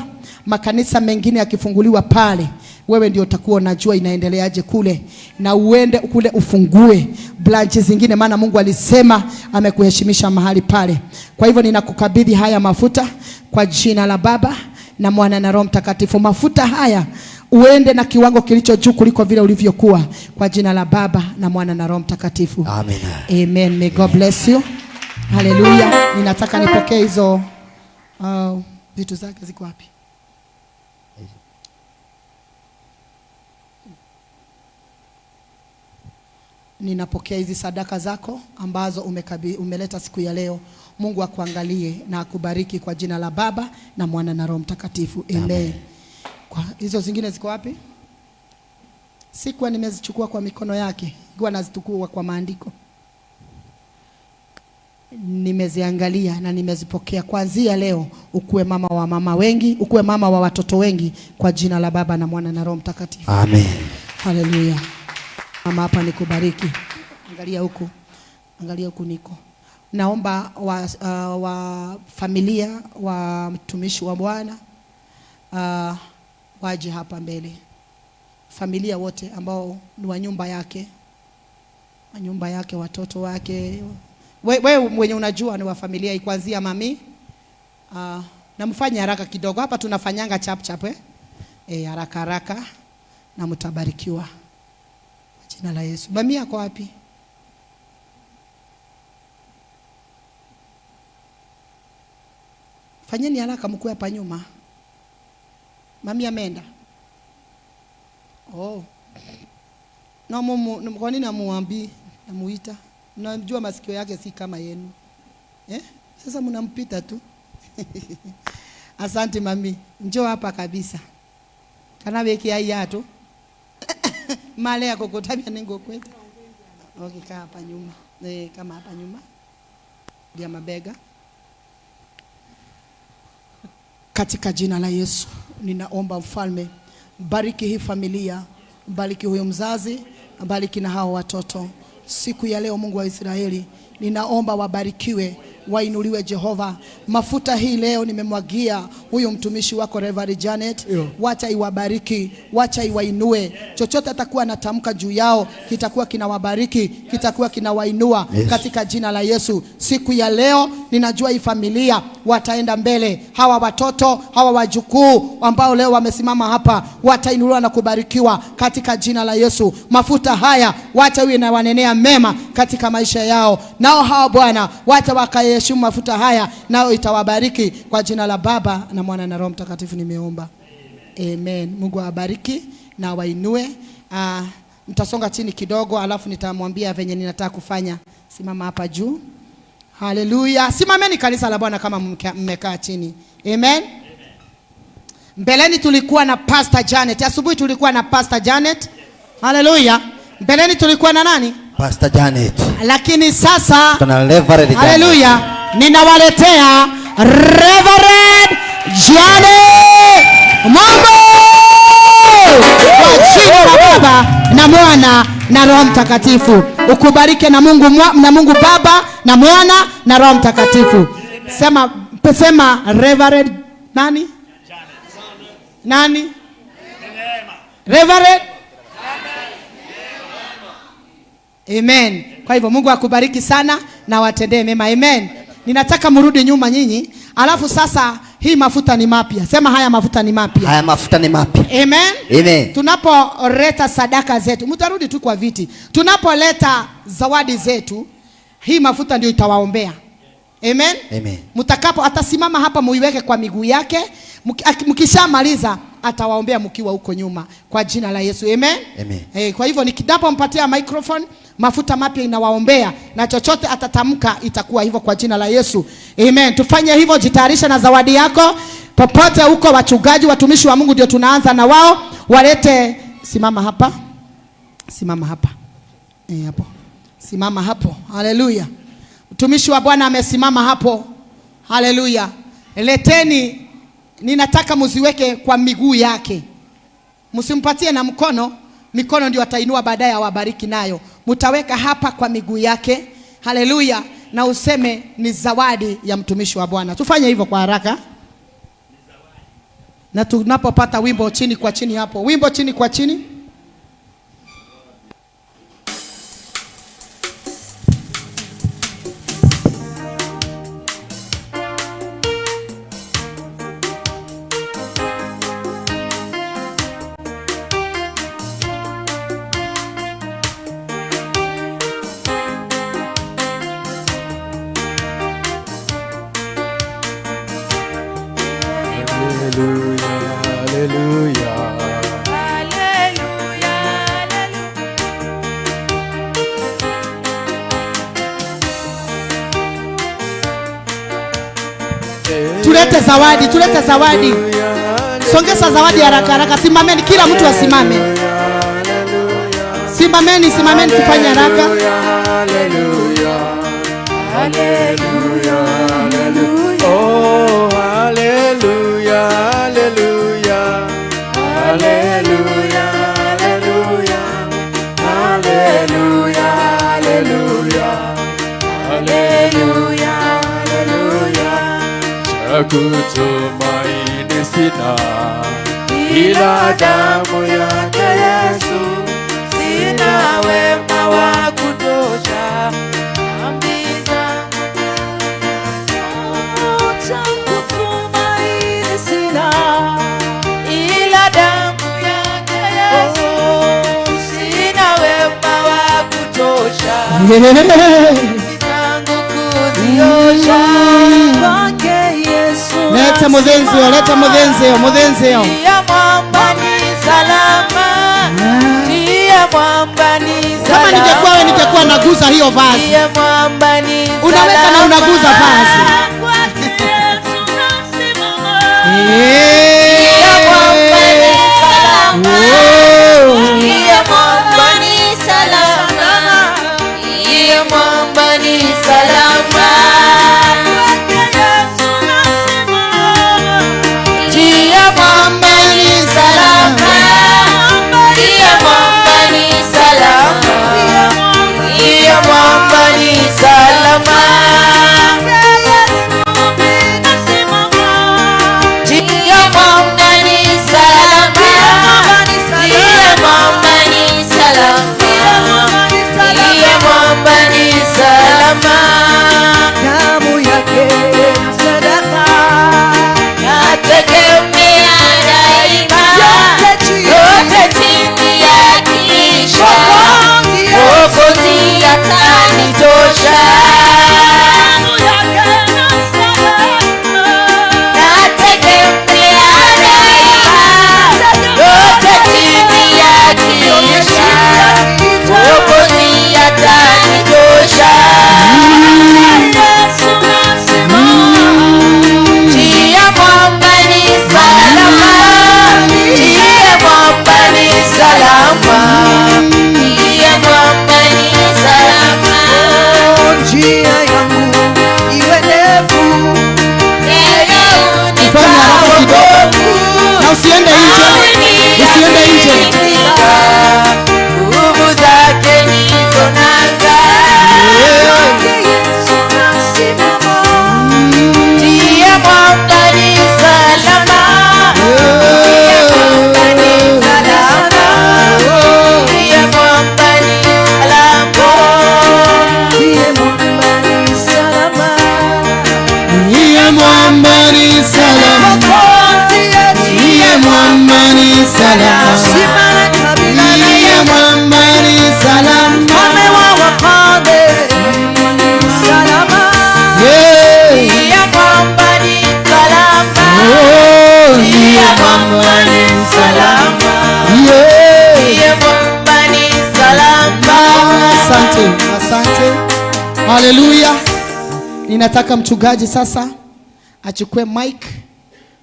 makanisa mengine yakifunguliwa pale, wewe ndio utakuwa unajua inaendeleaje kule, na uende kule ufungue branch zingine, maana Mungu alisema amekuheshimisha mahali pale. Kwa hivyo ninakukabidhi haya mafuta kwa jina la Baba na Mwana na Roho Mtakatifu. Mafuta haya uende na kiwango kilicho juu kuliko vile ulivyokuwa, kwa jina la Baba na Mwana na Roho Mtakatifu. Amen. Amen. May God bless you. Hallelujah. Ninataka nipokee hizo vitu zake ziko wapi? Ninapokea hizi sadaka zako ambazo umeleta siku ya leo. Mungu akuangalie na akubariki kwa jina la Baba na Mwana na Roho Mtakatifu. Amen. Amen. Kwa hizo zingine ziko wapi? Sikuwa nimezichukua kwa mikono yake, nilikuwa nazichukua kwa maandiko. Nimeziangalia na nimezipokea. Kuanzia leo ukuwe mama wa mama wengi, ukuwe mama wa watoto wengi kwa jina la Baba na Mwana na Roho Mtakatifu. Amen. Haleluya. Mama hapa nikubariki. Angalia huku. Angalia huku niko. Naomba wa familia wa mtumishi wa Bwana waje hapa mbele. Familia wote ambao ni wa nyumba yake. Wa nyumba yake, watoto wake. Wewe mwenye unajua ni wa familia kuanzia mami. Na mfanye haraka kidogo. Hapa tunafanyanga chap chap haraka haraka na mtabarikiwa. Jina la Yesu. Mami yako wapi? Fanyeni haraka mkue hapa nyuma. Mami ameenda. Oh. Na mumu kwa nini amuambi? Namuita. Mnajua masikio yake si kama yenu. Sasa mnampita tu. Asante mami. Njoo hapa kabisa. Kana weki ai tu. Male yako kotabia ningo kwetu. Okay, kaa hapa nyuma. Kama hapa nyuma. Dia mabega. Katika jina la Yesu ninaomba mfalme, bariki hii familia, bariki huyo mzazi, bariki na hao watoto. Siku ya leo Mungu wa Israeli, ninaomba wabarikiwe, wainuliwe Jehova. Mafuta hii leo nimemwagia huyu mtumishi wako Reverend Janet. Wacha iwabariki, wacha iwainue. Chochote atakuwa anatamka juu yao kitakuwa kinawabariki, kitakuwa kinawainua. Yes. Katika jina la Yesu. Siku ya leo ninajua hii familia wataenda mbele. Hawa watoto, hawa wajukuu ambao leo wamesimama hapa watainuliwa na kubarikiwa katika jina la Yesu. Mafuta haya wacha iwe na wanenea mema katika maisha yao. Nao hao Bwana wacha wakayeshimu mafuta haya, nao itawabariki kwa jina la Baba na Mwana na Roho Mtakatifu nimeomba. Amen. Mungu awabariki na wainue. Mtasonga chini kidogo alafu nitamwambia venye ninataka kufanya. Simama hapa juu. Haleluya. Simameni kanisa la Bwana kama mmekaa chini. Amen. Mbeleni tulikuwa na Pastor Janet. Asubuhi tulikuwa na Pastor Janet. Haleluya. Mbeleni tulikuwa na nani? Pastor Janet. Lakini sasa tuna Reverend Janet. Haleluya. Ninawaletea Reverend Janet Mungu. Kwa jina la Baba na Mwana na Roho Mtakatifu. Ukubarike na Mungu na Mungu Baba na Mwana na Roho Mtakatifu. Sema Reverend nani? Nani? Reverend. Amen. Kwa hivyo Mungu akubariki sana na watendee mema. Amen. Ninataka mrudi nyuma nyinyi. Alafu sasa hii mafuta ni mapya. Sema haya mafuta ni mapya. Haya mafuta ni mapya. Amen. Amen. Tunapoleta sadaka zetu, mtarudi tu kwa viti. Tunapoleta zawadi zetu, hii mafuta ndio itawaombea. Amen. Amen. Mtakapo atasimama hapa muiweke kwa miguu yake. Mkishamaliza atawaombea mkiwa huko nyuma kwa jina la Yesu. Amen. Amen. Kwa hivyo nikidapompatia microphone, mafuta mapya inawaombea na chochote atatamka itakuwa hivyo kwa jina la Yesu. Amen. Tufanye hivyo, jitayarisha na zawadi yako. Popote huko wachungaji, watumishi wa Mungu ndio tunaanza na wao. Walete, simama hapa. Simama hapa. Hapo. Simama hapo. Haleluya. Mtumishi wa Bwana amesimama hapo. Haleluya. Leteni, ninataka mziweke kwa miguu yake. Msimpatie na mkono, mikono ndio atainua baadaye awabariki nayo. Mtaweka hapa kwa miguu yake. Haleluya. Na useme ni zawadi ya mtumishi wa Bwana. Tufanye hivyo kwa haraka. Na tunapopata wimbo chini kwa chini hapo. Wimbo chini kwa chini. Hallelujah, hallelujah. Hallelujah. Tulete zawadi, tulete zawadi. Songeza zawadi haraka haraka. Simameni, kila mtu asimame. Simameni, simameni tufanye haraka. Hallelujah, hallelujah, hallelujah. Oh, hallelujah, hallelujah, hallelujah, hallelujah, hallelujah, hallelujah, hallelujah, hallelujah. Cha kutumaini sina ila damu yake Yesu, sina wema wa kutosha. Cha kutumaini sina ila damu yake Yesu, sina wema wa kutosha. Zangu kuziosha kwake Yesu. Leta muthenzio, leta muthenzio, muthenzio. Njia mwamba ni salama, njia mwamba ni salama. Kama ningekuwa wewe ningekuwa naguza hiyo vazi. Njia mwamba ni salama. Unaweka na unaguza vazi. Njia mwamba ni salama. Njia mwamba ni salama. Njia mwamba ni salama. Njia mwamba ni salama. Njia mwamba ni salama. Njia mwamba ni salama. Njia mwamba ni salama. Njia mwamba ni salama. Njia mwamba ni salama. Damu yake na sadaka Nategemea daima, yote chini ya kisha Mwokozi atanitosha. Nategemea daima, yote chini ya kisha Mwokozi atanitosha. Njia mwamba ni salama, njia mwamba ni salama, njia mwamba ni salama. Njia yangu iwe ndefu, Fanya haraka kidogo. Na usiende nje. Usiende nje. Nguvu zake ndizo nanga. Njia mwamba ni salama, njia mwamba ni salama, njia mwamba ni salama. Ndiye mwamba ni salama. Ndiye mwamba ni salama. Ndiye mwamba ni salama. Ndiye mwamba ni salama. Mfalme wa wafalme, salama. Yeah. Njia mwamba ni salama, Oh, njia mwamba ni salama, yeah. njia mwamba ni salama. Asante, asante. Haleluya. Ninataka mchungaji sasa achukue mic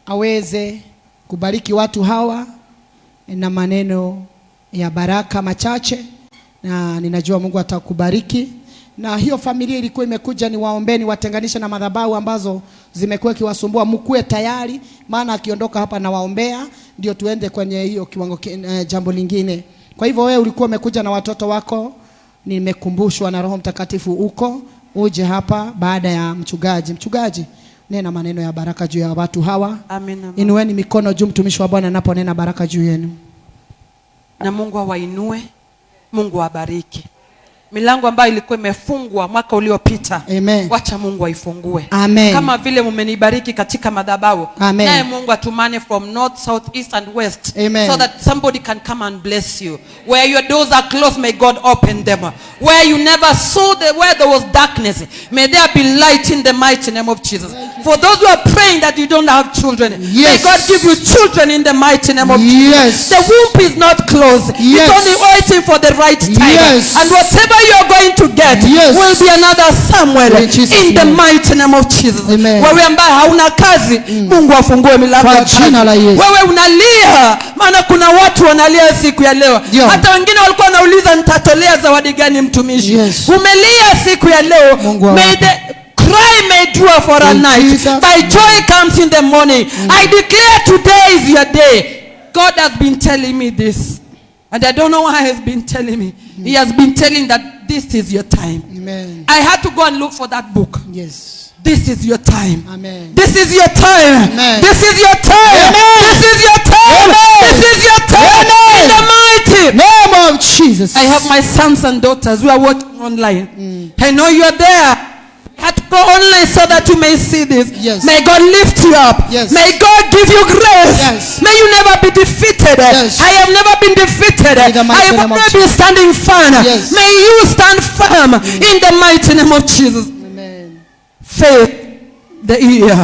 aweze kubariki watu hawa na maneno ya baraka machache, na ninajua Mungu atakubariki. Na hiyo familia ilikuwa imekuja, ni waombeni watenganishe na madhabahu ambazo zimekuwa kiwasumbua, mkuwe tayari, maana akiondoka hapa na waombea ndio tuende kwenye hiyo kiwango jambo lingine. Kwa hivyo wewe ulikuwa umekuja na watoto wako, nimekumbushwa na Roho Mtakatifu uko uje hapa baada ya mchungaji. Mchungaji, nena maneno ya baraka juu ya watu hawa. Amina. Inueni mikono juu, mtumishi wa Bwana anaponena baraka juu yenu. Na Mungu awainue, Mungu awabariki. Milango ambayo ilikuwa imefungwa mwaka uliopita, Amen. wacha Mungu aifungue. Amen. Kama vile mmenibariki katika madhabahu, Amen. naye Mungu atumane from north, south, east and west. Amen. So that somebody can come and bless you. Where your doors are closed, may God open them. Where you never saw where there was darkness, may there be light in the mighty name of Jesus. For those who are praying that you don't have children, Yes. may God give you children in the mighty name of Jesus. Yes. The womb is not closed. Yes. It's only waiting for the right time. Yes. And whatever you are going to get will be another Samuel In Jesus' in the name. Mighty name of Jesus. Amen. Wewe ambaye hauna kazi, Mungu afungue milango Kwa ya kazi. jina la Yesu. Wewe unalia, maana kuna watu wanalia siku ya leo. Ndio. Hata wengine walikuwa wanauliza, nitatolea zawadi gani mtumishi? Yes. Umelia siku ya leo. Mungu awape. May the cry may endure for a In night, Jesus' but joy comes in the morning. I declare today is your day. God has been telling me this, and I don't know why he's been telling me. He has been telling that this is your time. Amen. I had to go and look for that book. Yes. This is your time. Amen. This is your time. Amen. This is your time. Amen. This is your time. Amen. This is your time. Amen. In the mighty name of Jesus. I have my sons and daughters who are watching online. I know you are there. I had to go online so that you may see this. Yes. May God lift you up. Yes. May God give you grace. Yes. May you never be defeated. Yes. I have never been defeated. In the mighty I have name of always been standing firm. Yes. May you stand firm in the mighty name of Jesus. Amen. Faith the year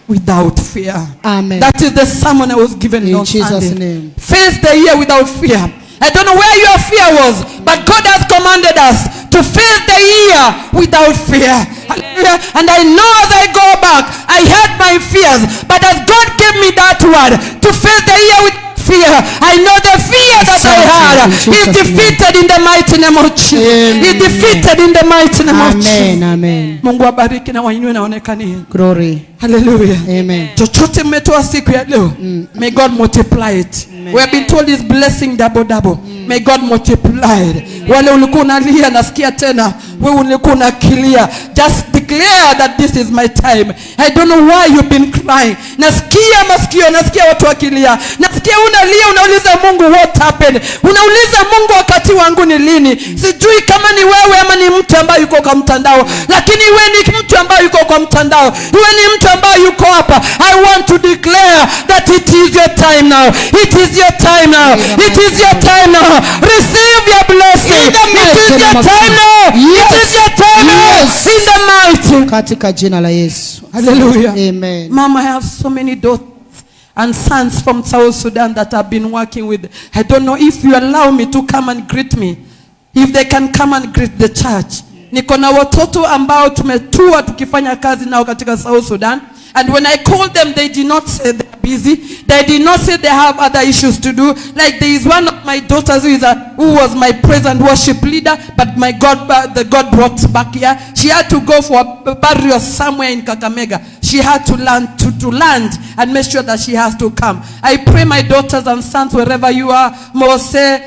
without fear. Amen. That is the sermon I was given In on Jesus' Sunday. name. Face the year without fear. I don't know where your fear was, but God has commanded us to face the year without fear. Hallelujah. And I know as I go back, I had my fears, but as God gave me that word to face the year with fear, I know the fear that I had In is Jesus' name. defeated in the mighty name of Jesus. Is Amen. defeated in the mighty name of Jesus. Amen. Amen. Mungu abariki na wainue naonekanie. Glory. Hallelujah. Amen. Chochote mmetoa siku ya leo, may God multiply it. We have been told this blessing double double. May God multiply it. Wale ulikuwa unalia, nasikia tena wewe ulikuwa unakilia, just declare that this is my time. I don't know why you've been crying. Nasikia masikio, nasikia watu wakilia, nasikia unalia, unauliza Mungu what happened, unauliza Mungu wakati wangu ni lini. Sijui kama ni wewe ama ni mtu ambaye yuko kwa mtandao, lakini iwe ni mtu ambaye yuko kwa mtandao, iwe ni mtu ambaye yuko hapa, I want to declare that it is your time now. It is your time now. It is your time now. Receive your blessing. In the It mighty is name your of time now. Jesus. It is your time now. Yes. In the mighty. Katika jina la Yesu. Hallelujah. Amen. Mama, I have so many daughters and sons from South Sudan that I've been working with. I don't know if you allow me to come and greet me. If they can come and greet the church. Niko na watoto ambao tumetua tukifanya kazi nao katika South Sudan. And when I called them, they did not say they're busy. They did not say they have other issues to do. Like there is one of my daughters who was my praise and worship leader, but my God, the God brought back here. She had to go for a burial somewhere in Kakamega. She had to learn to land and make sure that she has to come. I pray my daughters and sons, wherever you are, Mose,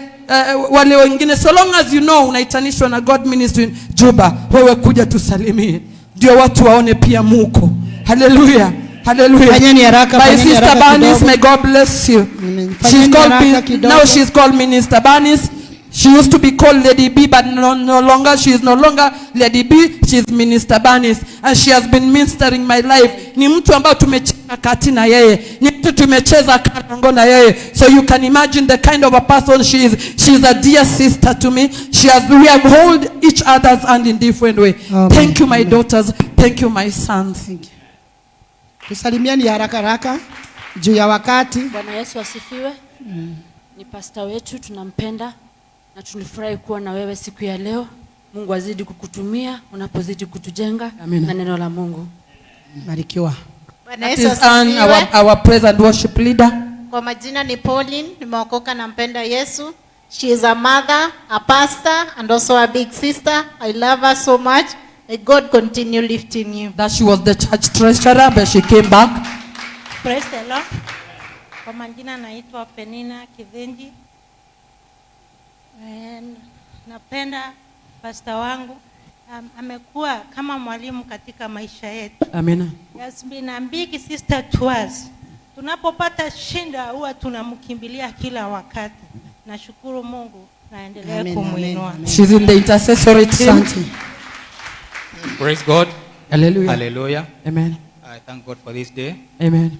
wale wengine, so long as you know unaitanishwa na God Ministry in Juba, wewe kuja tusalimie, ndio watu waone pia muko. Hallelujah. Hallelujah. Fanyeni haraka, My fanyeni sister haraka Bernice, kidogo. may God bless you. Amen. She's Fanyeni called haraka kidogo. now she's called Minister Bernice. She used to be called Lady B, but no longer. She is no longer Lady B. She's Minister Bernice, and she has been ministering my life. Ni mtu ambaye tumecheza kati na yeye, ni mtu tumecheza karango na yeye. So you can imagine the kind of a person she is. She is a dear sister to me. We have hold each other's hand in different way. Amen. Thank you, my daughters. Thank you, my sons. Thank you. Tusalimieni haraka haraka juu ya wakati. Bwana Yesu asifiwe. Ni pasta wetu, tunampenda na tunafurahi kuwa na wewe siku ya leo. Mungu azidi kukutumia unapozidi kutujenga Amina. na neno la Mungu. Barikiwa. Bwana That Yesu is Ann, asifiwe. our praise and worship leader. Kwa majina ni Pauline, nimeokoka nampenda Yesu. She is a mother, a pastor and also a big sister. I love her so much. May God continue lifting you. That she was the church treasurer, but she came back. Praise the Lord. Kwa majina naitwa Penina Kithinji. Napenda pastor wangu. Amekuwa kama mwalimu katika maisha yetu. Amina. He has been a big sister to us. Tunapopata shinda huwa tunamkimbilia kila wakati. Nashukuru Mungu, naendelea Amen, kumuinua. amen, amen. She's in the intercessory team. Asante. Praise God. Hallelujah. Hallelujah. Amen. I thank God for this day. Amen.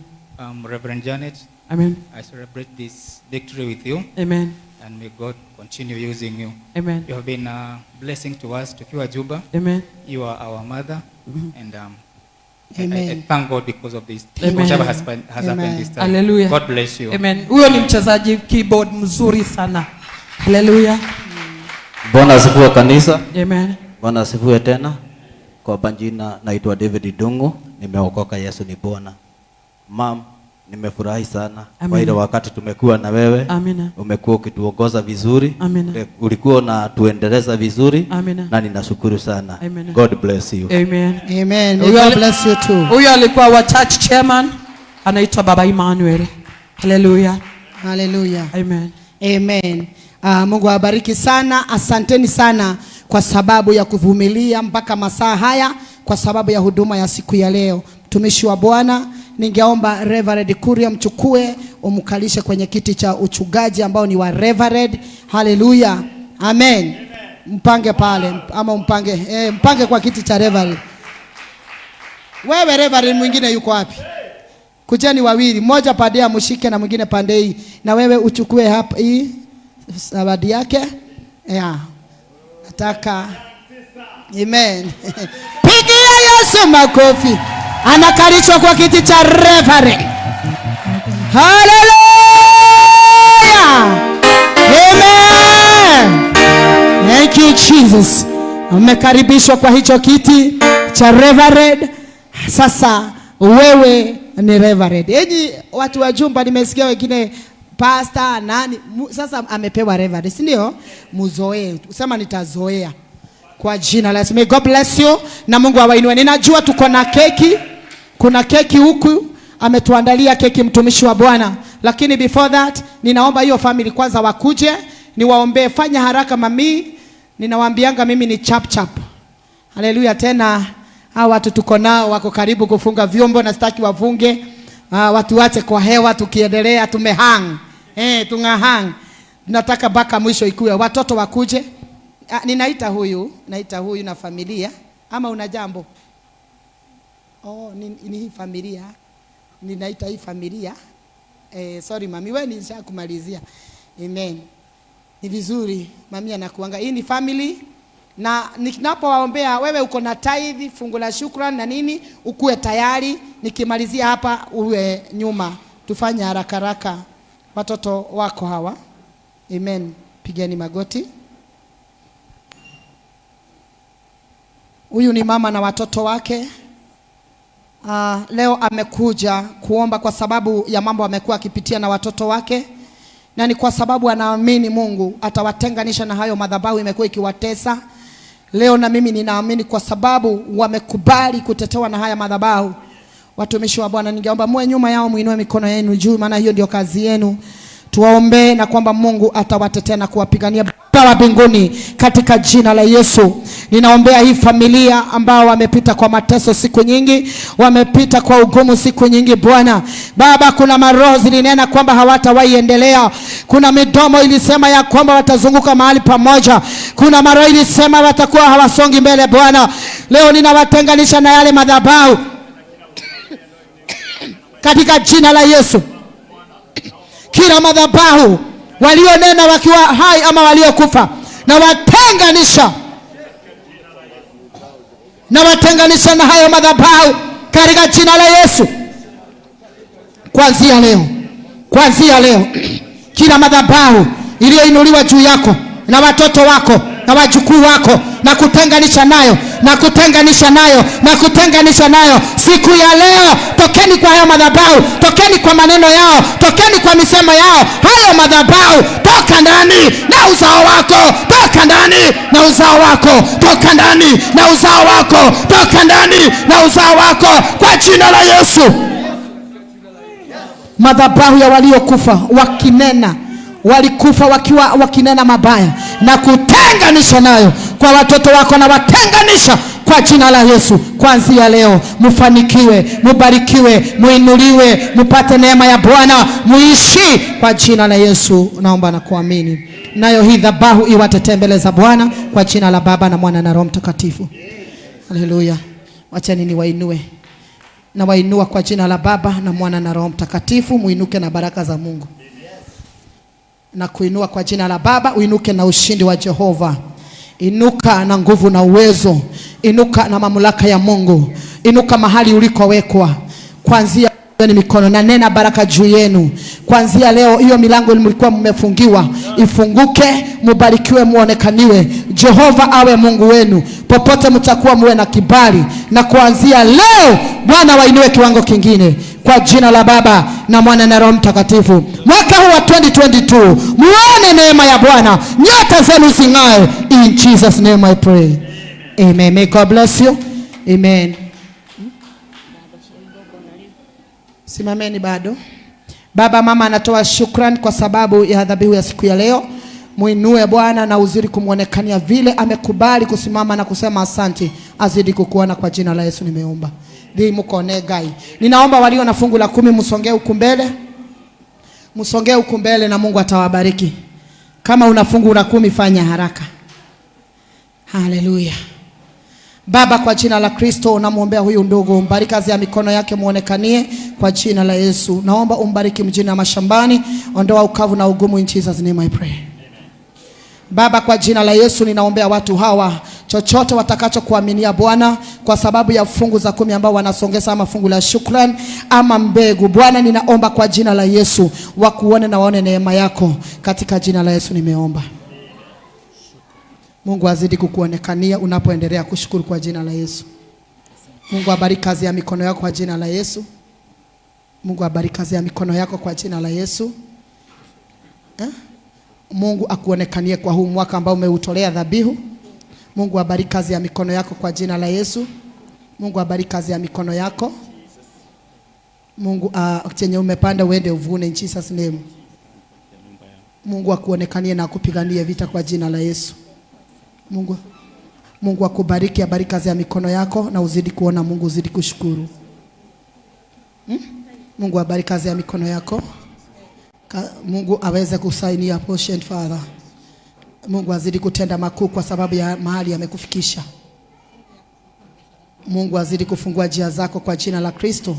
Reverend Janet, Amen. I celebrate this victory with you. Amen. And may God continue using you. Amen. You have been a blessing to us, tukiwa Juba. Amen. You are our mother. And I Amen. thank God because of this. Amen. Whatever has happened Amen. this time. Hallelujah. God bless you. Amen. Huyo ni mchezaji keyboard mzuri sana. Hallelujah. Bwana asifiwe kanisa. Amen. Bwana asifiwe tena. Kwa majina naitwa David Dungu, nimeokoka, Yesu ni Bwana. Mam, nimefurahi sana kwa ile wakati tumekuwa na wewe. Amina. Umekuwa ukituongoza vizuri. Amina. Ulikuwa unatuendeleza vizuri. Amina. Na ninashukuru sana. Amen. God bless you. Amen. Amen. May God bless you too. Huyo alikuwa wa church chairman, anaitwa Baba Emmanuel. Hallelujah. Hallelujah. Amen. Amen. Mungu awabariki sana. Asanteni sana kwa sababu ya kuvumilia mpaka masaa haya, kwa sababu ya huduma ya siku ya leo. Mtumishi wa Bwana, ningeomba Reverend Kuria mchukue umkalishe kwenye kiti cha uchungaji ambao ni wa Reverend. Hallelujah. Amen. Mpange pale ama mpange, mpange kwa kiti cha Reverend. Wewe Reverend mwingine yuko wapi? Kujeni wawili, mmoja pande amshike na mwingine pande hii. Na wewe uchukue hapa hii zawadi yake. Yeah. Nataka. Amen. Pigia Yesu makofi. Anakalishwa kwa kiti cha Reverend. Hallelujah. Amen. Thank you Jesus. Amekaribishwa kwa hicho kiti cha Reverend. Sasa wewe ni Reverend. Enyi watu wa jumba, nimesikia wengine pastor nani, sasa amepewa Reverend, si ndio? Muzoee. Usema nitazoea. Kwa jina la Yesu. May God bless you na Mungu awainue. Ninajua tuko na keki. Kuna keki huku ametuandalia keki mtumishi wa Bwana. Lakini before that ninaomba hiyo family kwanza wakuje, niwaombee. Fanya haraka mami. Ninawaambianga mimi ni chap chap. Haleluya. Tena hawa watu tuko nao wako karibu kufunga vyombo na sitaki wafunge. Watu wache kwa hewa tukiendelea tumehang. Tungahang. Nataka baka mwisho ikuwe. Watoto wakuje. Ninaita huyu, naita huyu na familia. Ama una jambo? Oh, ni hii familia. Ninaita hii familia. Sorry mami, wewe nishakumalizia. Amen. Ni vizuri mami anakuanga. Hii ni family. Na ninapowaombea wewe uko na tithe, fungu la shukrani na nini, ukue tayari. Nikimalizia hapa uwe nyuma. Tufanye haraka haraka. Watoto wako hawa. Amen. Pigeni magoti. Huyu ni mama na watoto wake. Leo amekuja kuomba kwa sababu ya mambo amekuwa akipitia na watoto wake. Na ni kwa sababu anaamini Mungu atawatenganisha na hayo madhabahu imekuwa ikiwatesa. Leo na mimi ninaamini kwa sababu wamekubali kutetewa na haya madhabahu. Watumishi wa Bwana, ningeomba muwe nyuma yao, muinue mikono yenu juu, maana hiyo ndio kazi yenu. Tuwaombe na kwamba Mungu atawatetea na kuwapigania. Baba wa mbinguni, katika jina la Yesu, ninaombea hii familia ambao wamepita kwa mateso siku nyingi, wamepita kwa ugumu siku nyingi. Bwana Baba, kuna maroho zilinena kwamba hawatawahi endelea. Kuna midomo ilisema ya kwamba watazunguka mahali pamoja. Kuna maroho ilisema watakuwa hawasongi mbele. Bwana, leo ninawatenganisha na yale madhabahu katika jina la Yesu. Kila madhabahu walionena wakiwa hai ama waliokufa, na watenganisha, na watenganisha na hayo madhabahu katika jina la Yesu. Kuanzia leo, kuanzia leo, kila madhabahu iliyoinuliwa juu yako na watoto wako na wajukuu wako, na kutenganisha nayo, na kutenganisha nayo, na kutenganisha nayo siku ya leo. Tokeni kwa hayo madhabahu, tokeni kwa maneno yao, tokeni kwa misemo yao. Hayo madhabahu, toka ndani na uzao wako, toka ndani na uzao wako, toka ndani na uzao wako, toka ndani na uzao wako, kwa jina la Yesu. Madhabahu ya waliokufa wakinena, walikufa wakiwa wakinena mabaya, na kutenganisha nayo kwa watoto wako, na watenganisha kwa jina la Yesu. Kuanzia leo mufanikiwe, mubarikiwe, muinuliwe, mupate neema ya Bwana, muishi kwa jina la Yesu. Naomba na kuamini. Nayo hii dhabahu iwatetee mbele za Bwana kwa jina la Baba na Mwana na Roho Mtakatifu. Haleluya. Wacheni niwainue. Na wainua kwa jina la Baba na Mwana na Roho Mtakatifu. Muinuke na baraka za Mungu. Na kuinua kwa jina la Baba, uinuke na ushindi wa Jehova. Inuka na nguvu na uwezo. Inuka na mamlaka ya Mungu. Inuka mahali ulikowekwa. Kuanzia Ni mikono na nena baraka juu yenu. Kuanzia leo hiyo milango mlikuwa mmefungiwa ifunguke, mubarikiwe, muonekaniwe. Jehova awe Mungu wenu. Popote mtakuwa muwe na kibali, na kuanzia leo Bwana wainue kiwango kingine, kwa jina la Baba na Mwana na Roho Mtakatifu. Mwaka huu wa 2022 muone neema ya Bwana, nyota zenu zing'ae. In Jesus name I pray. Amen. May God bless you. Amen. Simameni bado. Baba, mama anatoa shukrani kwa sababu ya dhabihu ya siku ya leo. Muinue Bwana na uzidi kumuonekania vile amekubali kusimama na kusema asante. Azidi kukuona kwa jina la Yesu nimeomba. Dii mukone gai. Ninaomba walio na fungu la 10 msongee huku mbele. Msongee huku mbele na Mungu atawabariki. Kama una fungu la 10 fanya haraka. Haleluya. Baba, kwa jina la Kristo unamuombea huyu ndugu, umbariki kazi ya mikono yake, muonekanie kwa jina la Yesu. Naomba umbariki mjini na mashambani, ondoa ukavu na ugumu, in Jesus name I pray. Baba, kwa jina la Yesu ninaombea watu hawa, chochote watakachokuaminia Bwana, kwa sababu ya fungu za 10 ambao wanasongeza, ama fungu la shukrani ama mbegu, Bwana ninaomba kwa jina la Yesu wakuone na waone neema yako, katika jina la Yesu nimeomba. Mungu azidi kukuonekania unapoendelea kushukuru kwa jina la Yesu. Mungu abariki kazi ya mikono yako kwa jina la Yesu. Mungu abariki kazi ya mikono yako kwa jina la Yesu. Mungu akuonekanie kwa huu mwaka ambao umeutolea dhabihu. Mungu abariki kazi ya mikono yako kwa jina la Yesu. Mungu abariki kazi ya mikono yako. Mungu chenye umepanda uende uvune in Jesus name. Mungu akuonekanie na akupiganie vita kwa jina la Yesu. Mungu akubariki, abariki kazi ya mikono yako na uzidi kuona Mungu, uzidi kushukuru. Mungu abariki kazi ya mikono yako. Mungu aweze kusainia portion, Father. Mungu azidi kutenda makuu kwa sababu ya mahali amekufikisha. Mungu azidi kufungua njia zako kwa jina la Kristo.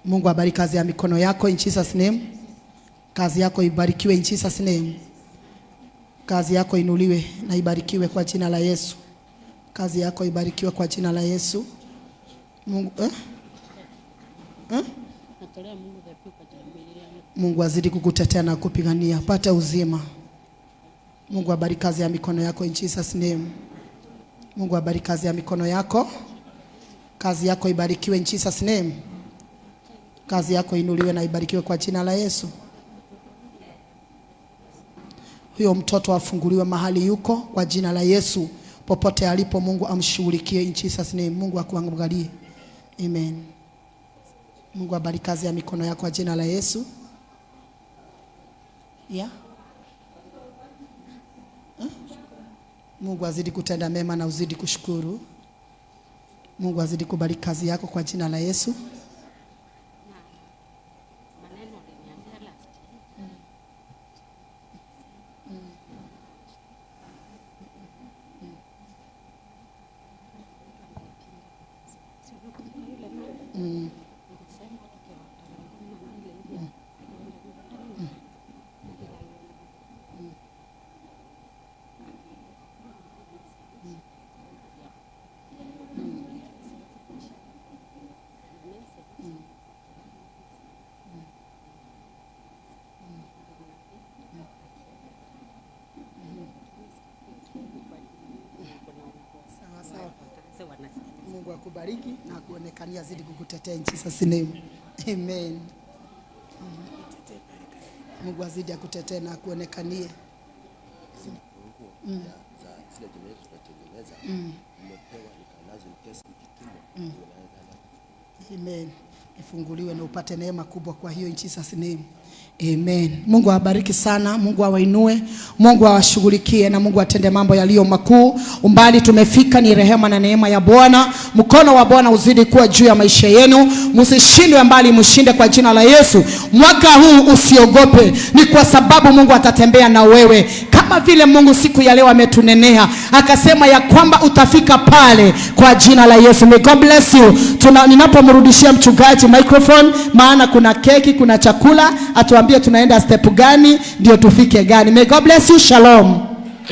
Mungu abariki kazi ya mikono yako in Jesus name. Kazi yako ibarikiwe in Jesus name. Kazi yako inuliwe na ibarikiwe kwa jina la Yesu. Kazi yako ibarikiwe kwa jina la Yesu. Mungu Mungu azidi kukutetea na kupigania. Pata uzima. Mungu abariki kazi ya mikono yako in Jesus name. Mungu abariki kazi ya mikono yako. Kazi yako ibarikiwe in Jesus name. Kazi yako inuliwe na ibarikiwe kwa jina la Yesu. Huyo mtoto afunguliwe mahali yuko kwa jina la Yesu. Popote alipo Mungu amshughulikie in Jesus name. Mungu akuangalie. Amen. Mungu abariki kazi ya mikono yako kwa jina la Yesu. Yeah. Mungu azidi kutenda mema na uzidi kushukuru. Mungu azidi kubariki kazi yako kwa jina la Yesu. Mungu akubariki na akuonekania, azidi kukutetea in Jesus name. Amen. Mungu azidi akutetee na akuonekanie. Amen. Ifunguliwe na upate neema kubwa kwa hiyo in Jesus name. Amen. Mungu awabariki sana, Mungu awainue, Mungu awashughulikie na Mungu atende mambo yaliyo makuu. Umbali tumefika ni rehema na neema ya Bwana. Mkono wa Bwana uzidi kuwa juu ya maisha yenu. Msishindwe mbali, mshinde kwa jina la Yesu. Mwaka huu usiogope, ni kwa sababu Mungu atatembea na wewe. Kama vile Mungu siku ya leo ametunenea, akasema ya kwamba utafika pale kwa jina la Yesu. May God bless you. Ninapomrudishia mchungaji microphone, maana kuna keki, kuna chakula, atuambie tunaenda step gani ndio tufike gani. May God bless you. Shalom.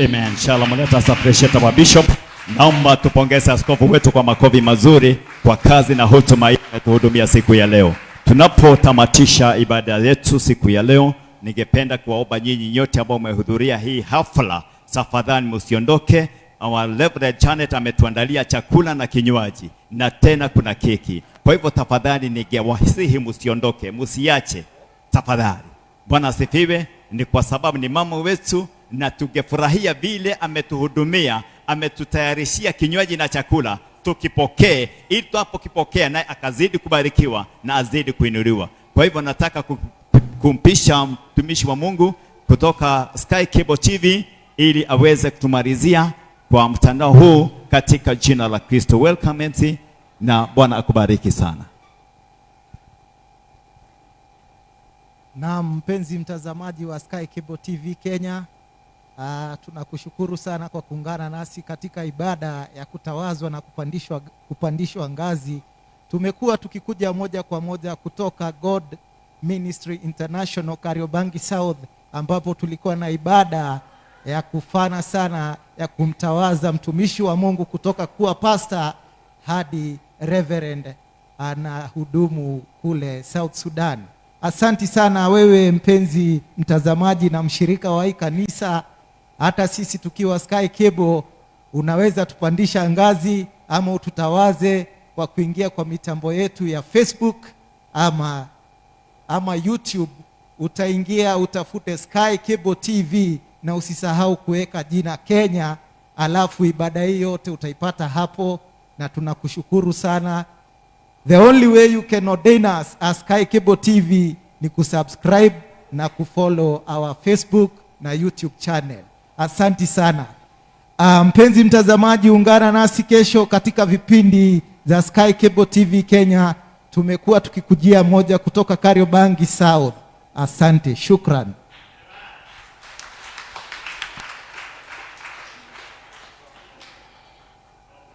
Amen. Shalom. Let us appreciate our bishop. Naomba tupongeze askofu wetu kwa makofi mazuri kwa kazi na huduma hii ametuhudumia siku ya leo. Tunapotamatisha ibada yetu siku ya leo, ningependa kuwaomba nyinyi nyote ambao mmehudhuria hii hafla, tafadhali msiondoke. Our Reverend Janet ametuandalia chakula na kinywaji na tena kuna keki. Kwa hivyo tafadhali ningewasihi msiondoke, msiache tafadhali. Bwana asifiwe. Ni kwa sababu ni mama wetu na tungefurahia vile ametuhudumia, ametutayarishia kinywaji na chakula, tukipokee ili tunapokipokea naye akazidi kubarikiwa na azidi kuinuliwa. Kwa hivyo nataka kumpisha mtumishi wa Mungu kutoka Sky Cable TV ili aweze kutumalizia kwa mtandao huu katika jina la Kristo. Welcome MC, na Bwana akubariki sana. Naam, mpenzi mtazamaji wa Sky Cable TV Kenya, tunakushukuru sana kwa kuungana nasi katika ibada ya kutawazwa na kupandishwa ngazi. Tumekuwa tukikuja moja kwa moja kutoka God Ministry International Kariobangi South, ambapo tulikuwa na ibada ya kufana sana ya kumtawaza mtumishi wa Mungu kutoka kuwa pastor hadi reverend anahudumu kule South Sudan. Asanti sana wewe mpenzi mtazamaji na mshirika wa hii kanisa. Hata sisi tukiwa Sky Cable, unaweza tupandisha ngazi ama ututawaze kwa kuingia kwa mitambo yetu ya Facebook ama YouTube. Utaingia utafute Sky Cable TV na usisahau kuweka jina Kenya, alafu ibada hii yote utaipata hapo, na tunakushukuru sana. The only way you can ordain us as Sky Cable TV ni kusubscribe na kufollow our Facebook na YouTube channel. Asanti sana. Mpenzi mtazamaji, ungana nasi kesho katika vipindi za Sky Cable TV Kenya. Tumekuwa tukikujia moja kutoka Kariobangi South. Asante, shukran.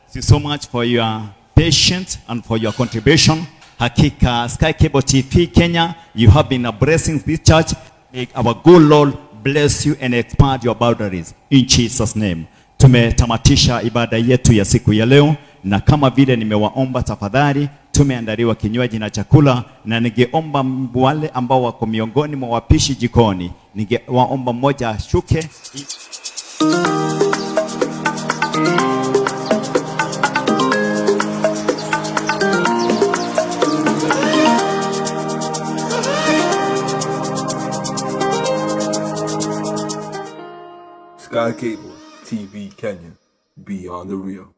Thank you so much for your patience and for your contribution. Hakika Sky Cable TV Kenya, you have been a blessing to this church. May our good Lord bless you and expand your boundaries in Jesus name. Tumetamatisha ibada yetu ya siku ya leo, na kama vile nimewaomba tafadhali, tumeandaliwa kinywaji na chakula, na ningeomba wale ambao wako miongoni mwa wapishi jikoni, ningewaomba mmoja ashuke. Sky Cable TV Kenya, beyond the real.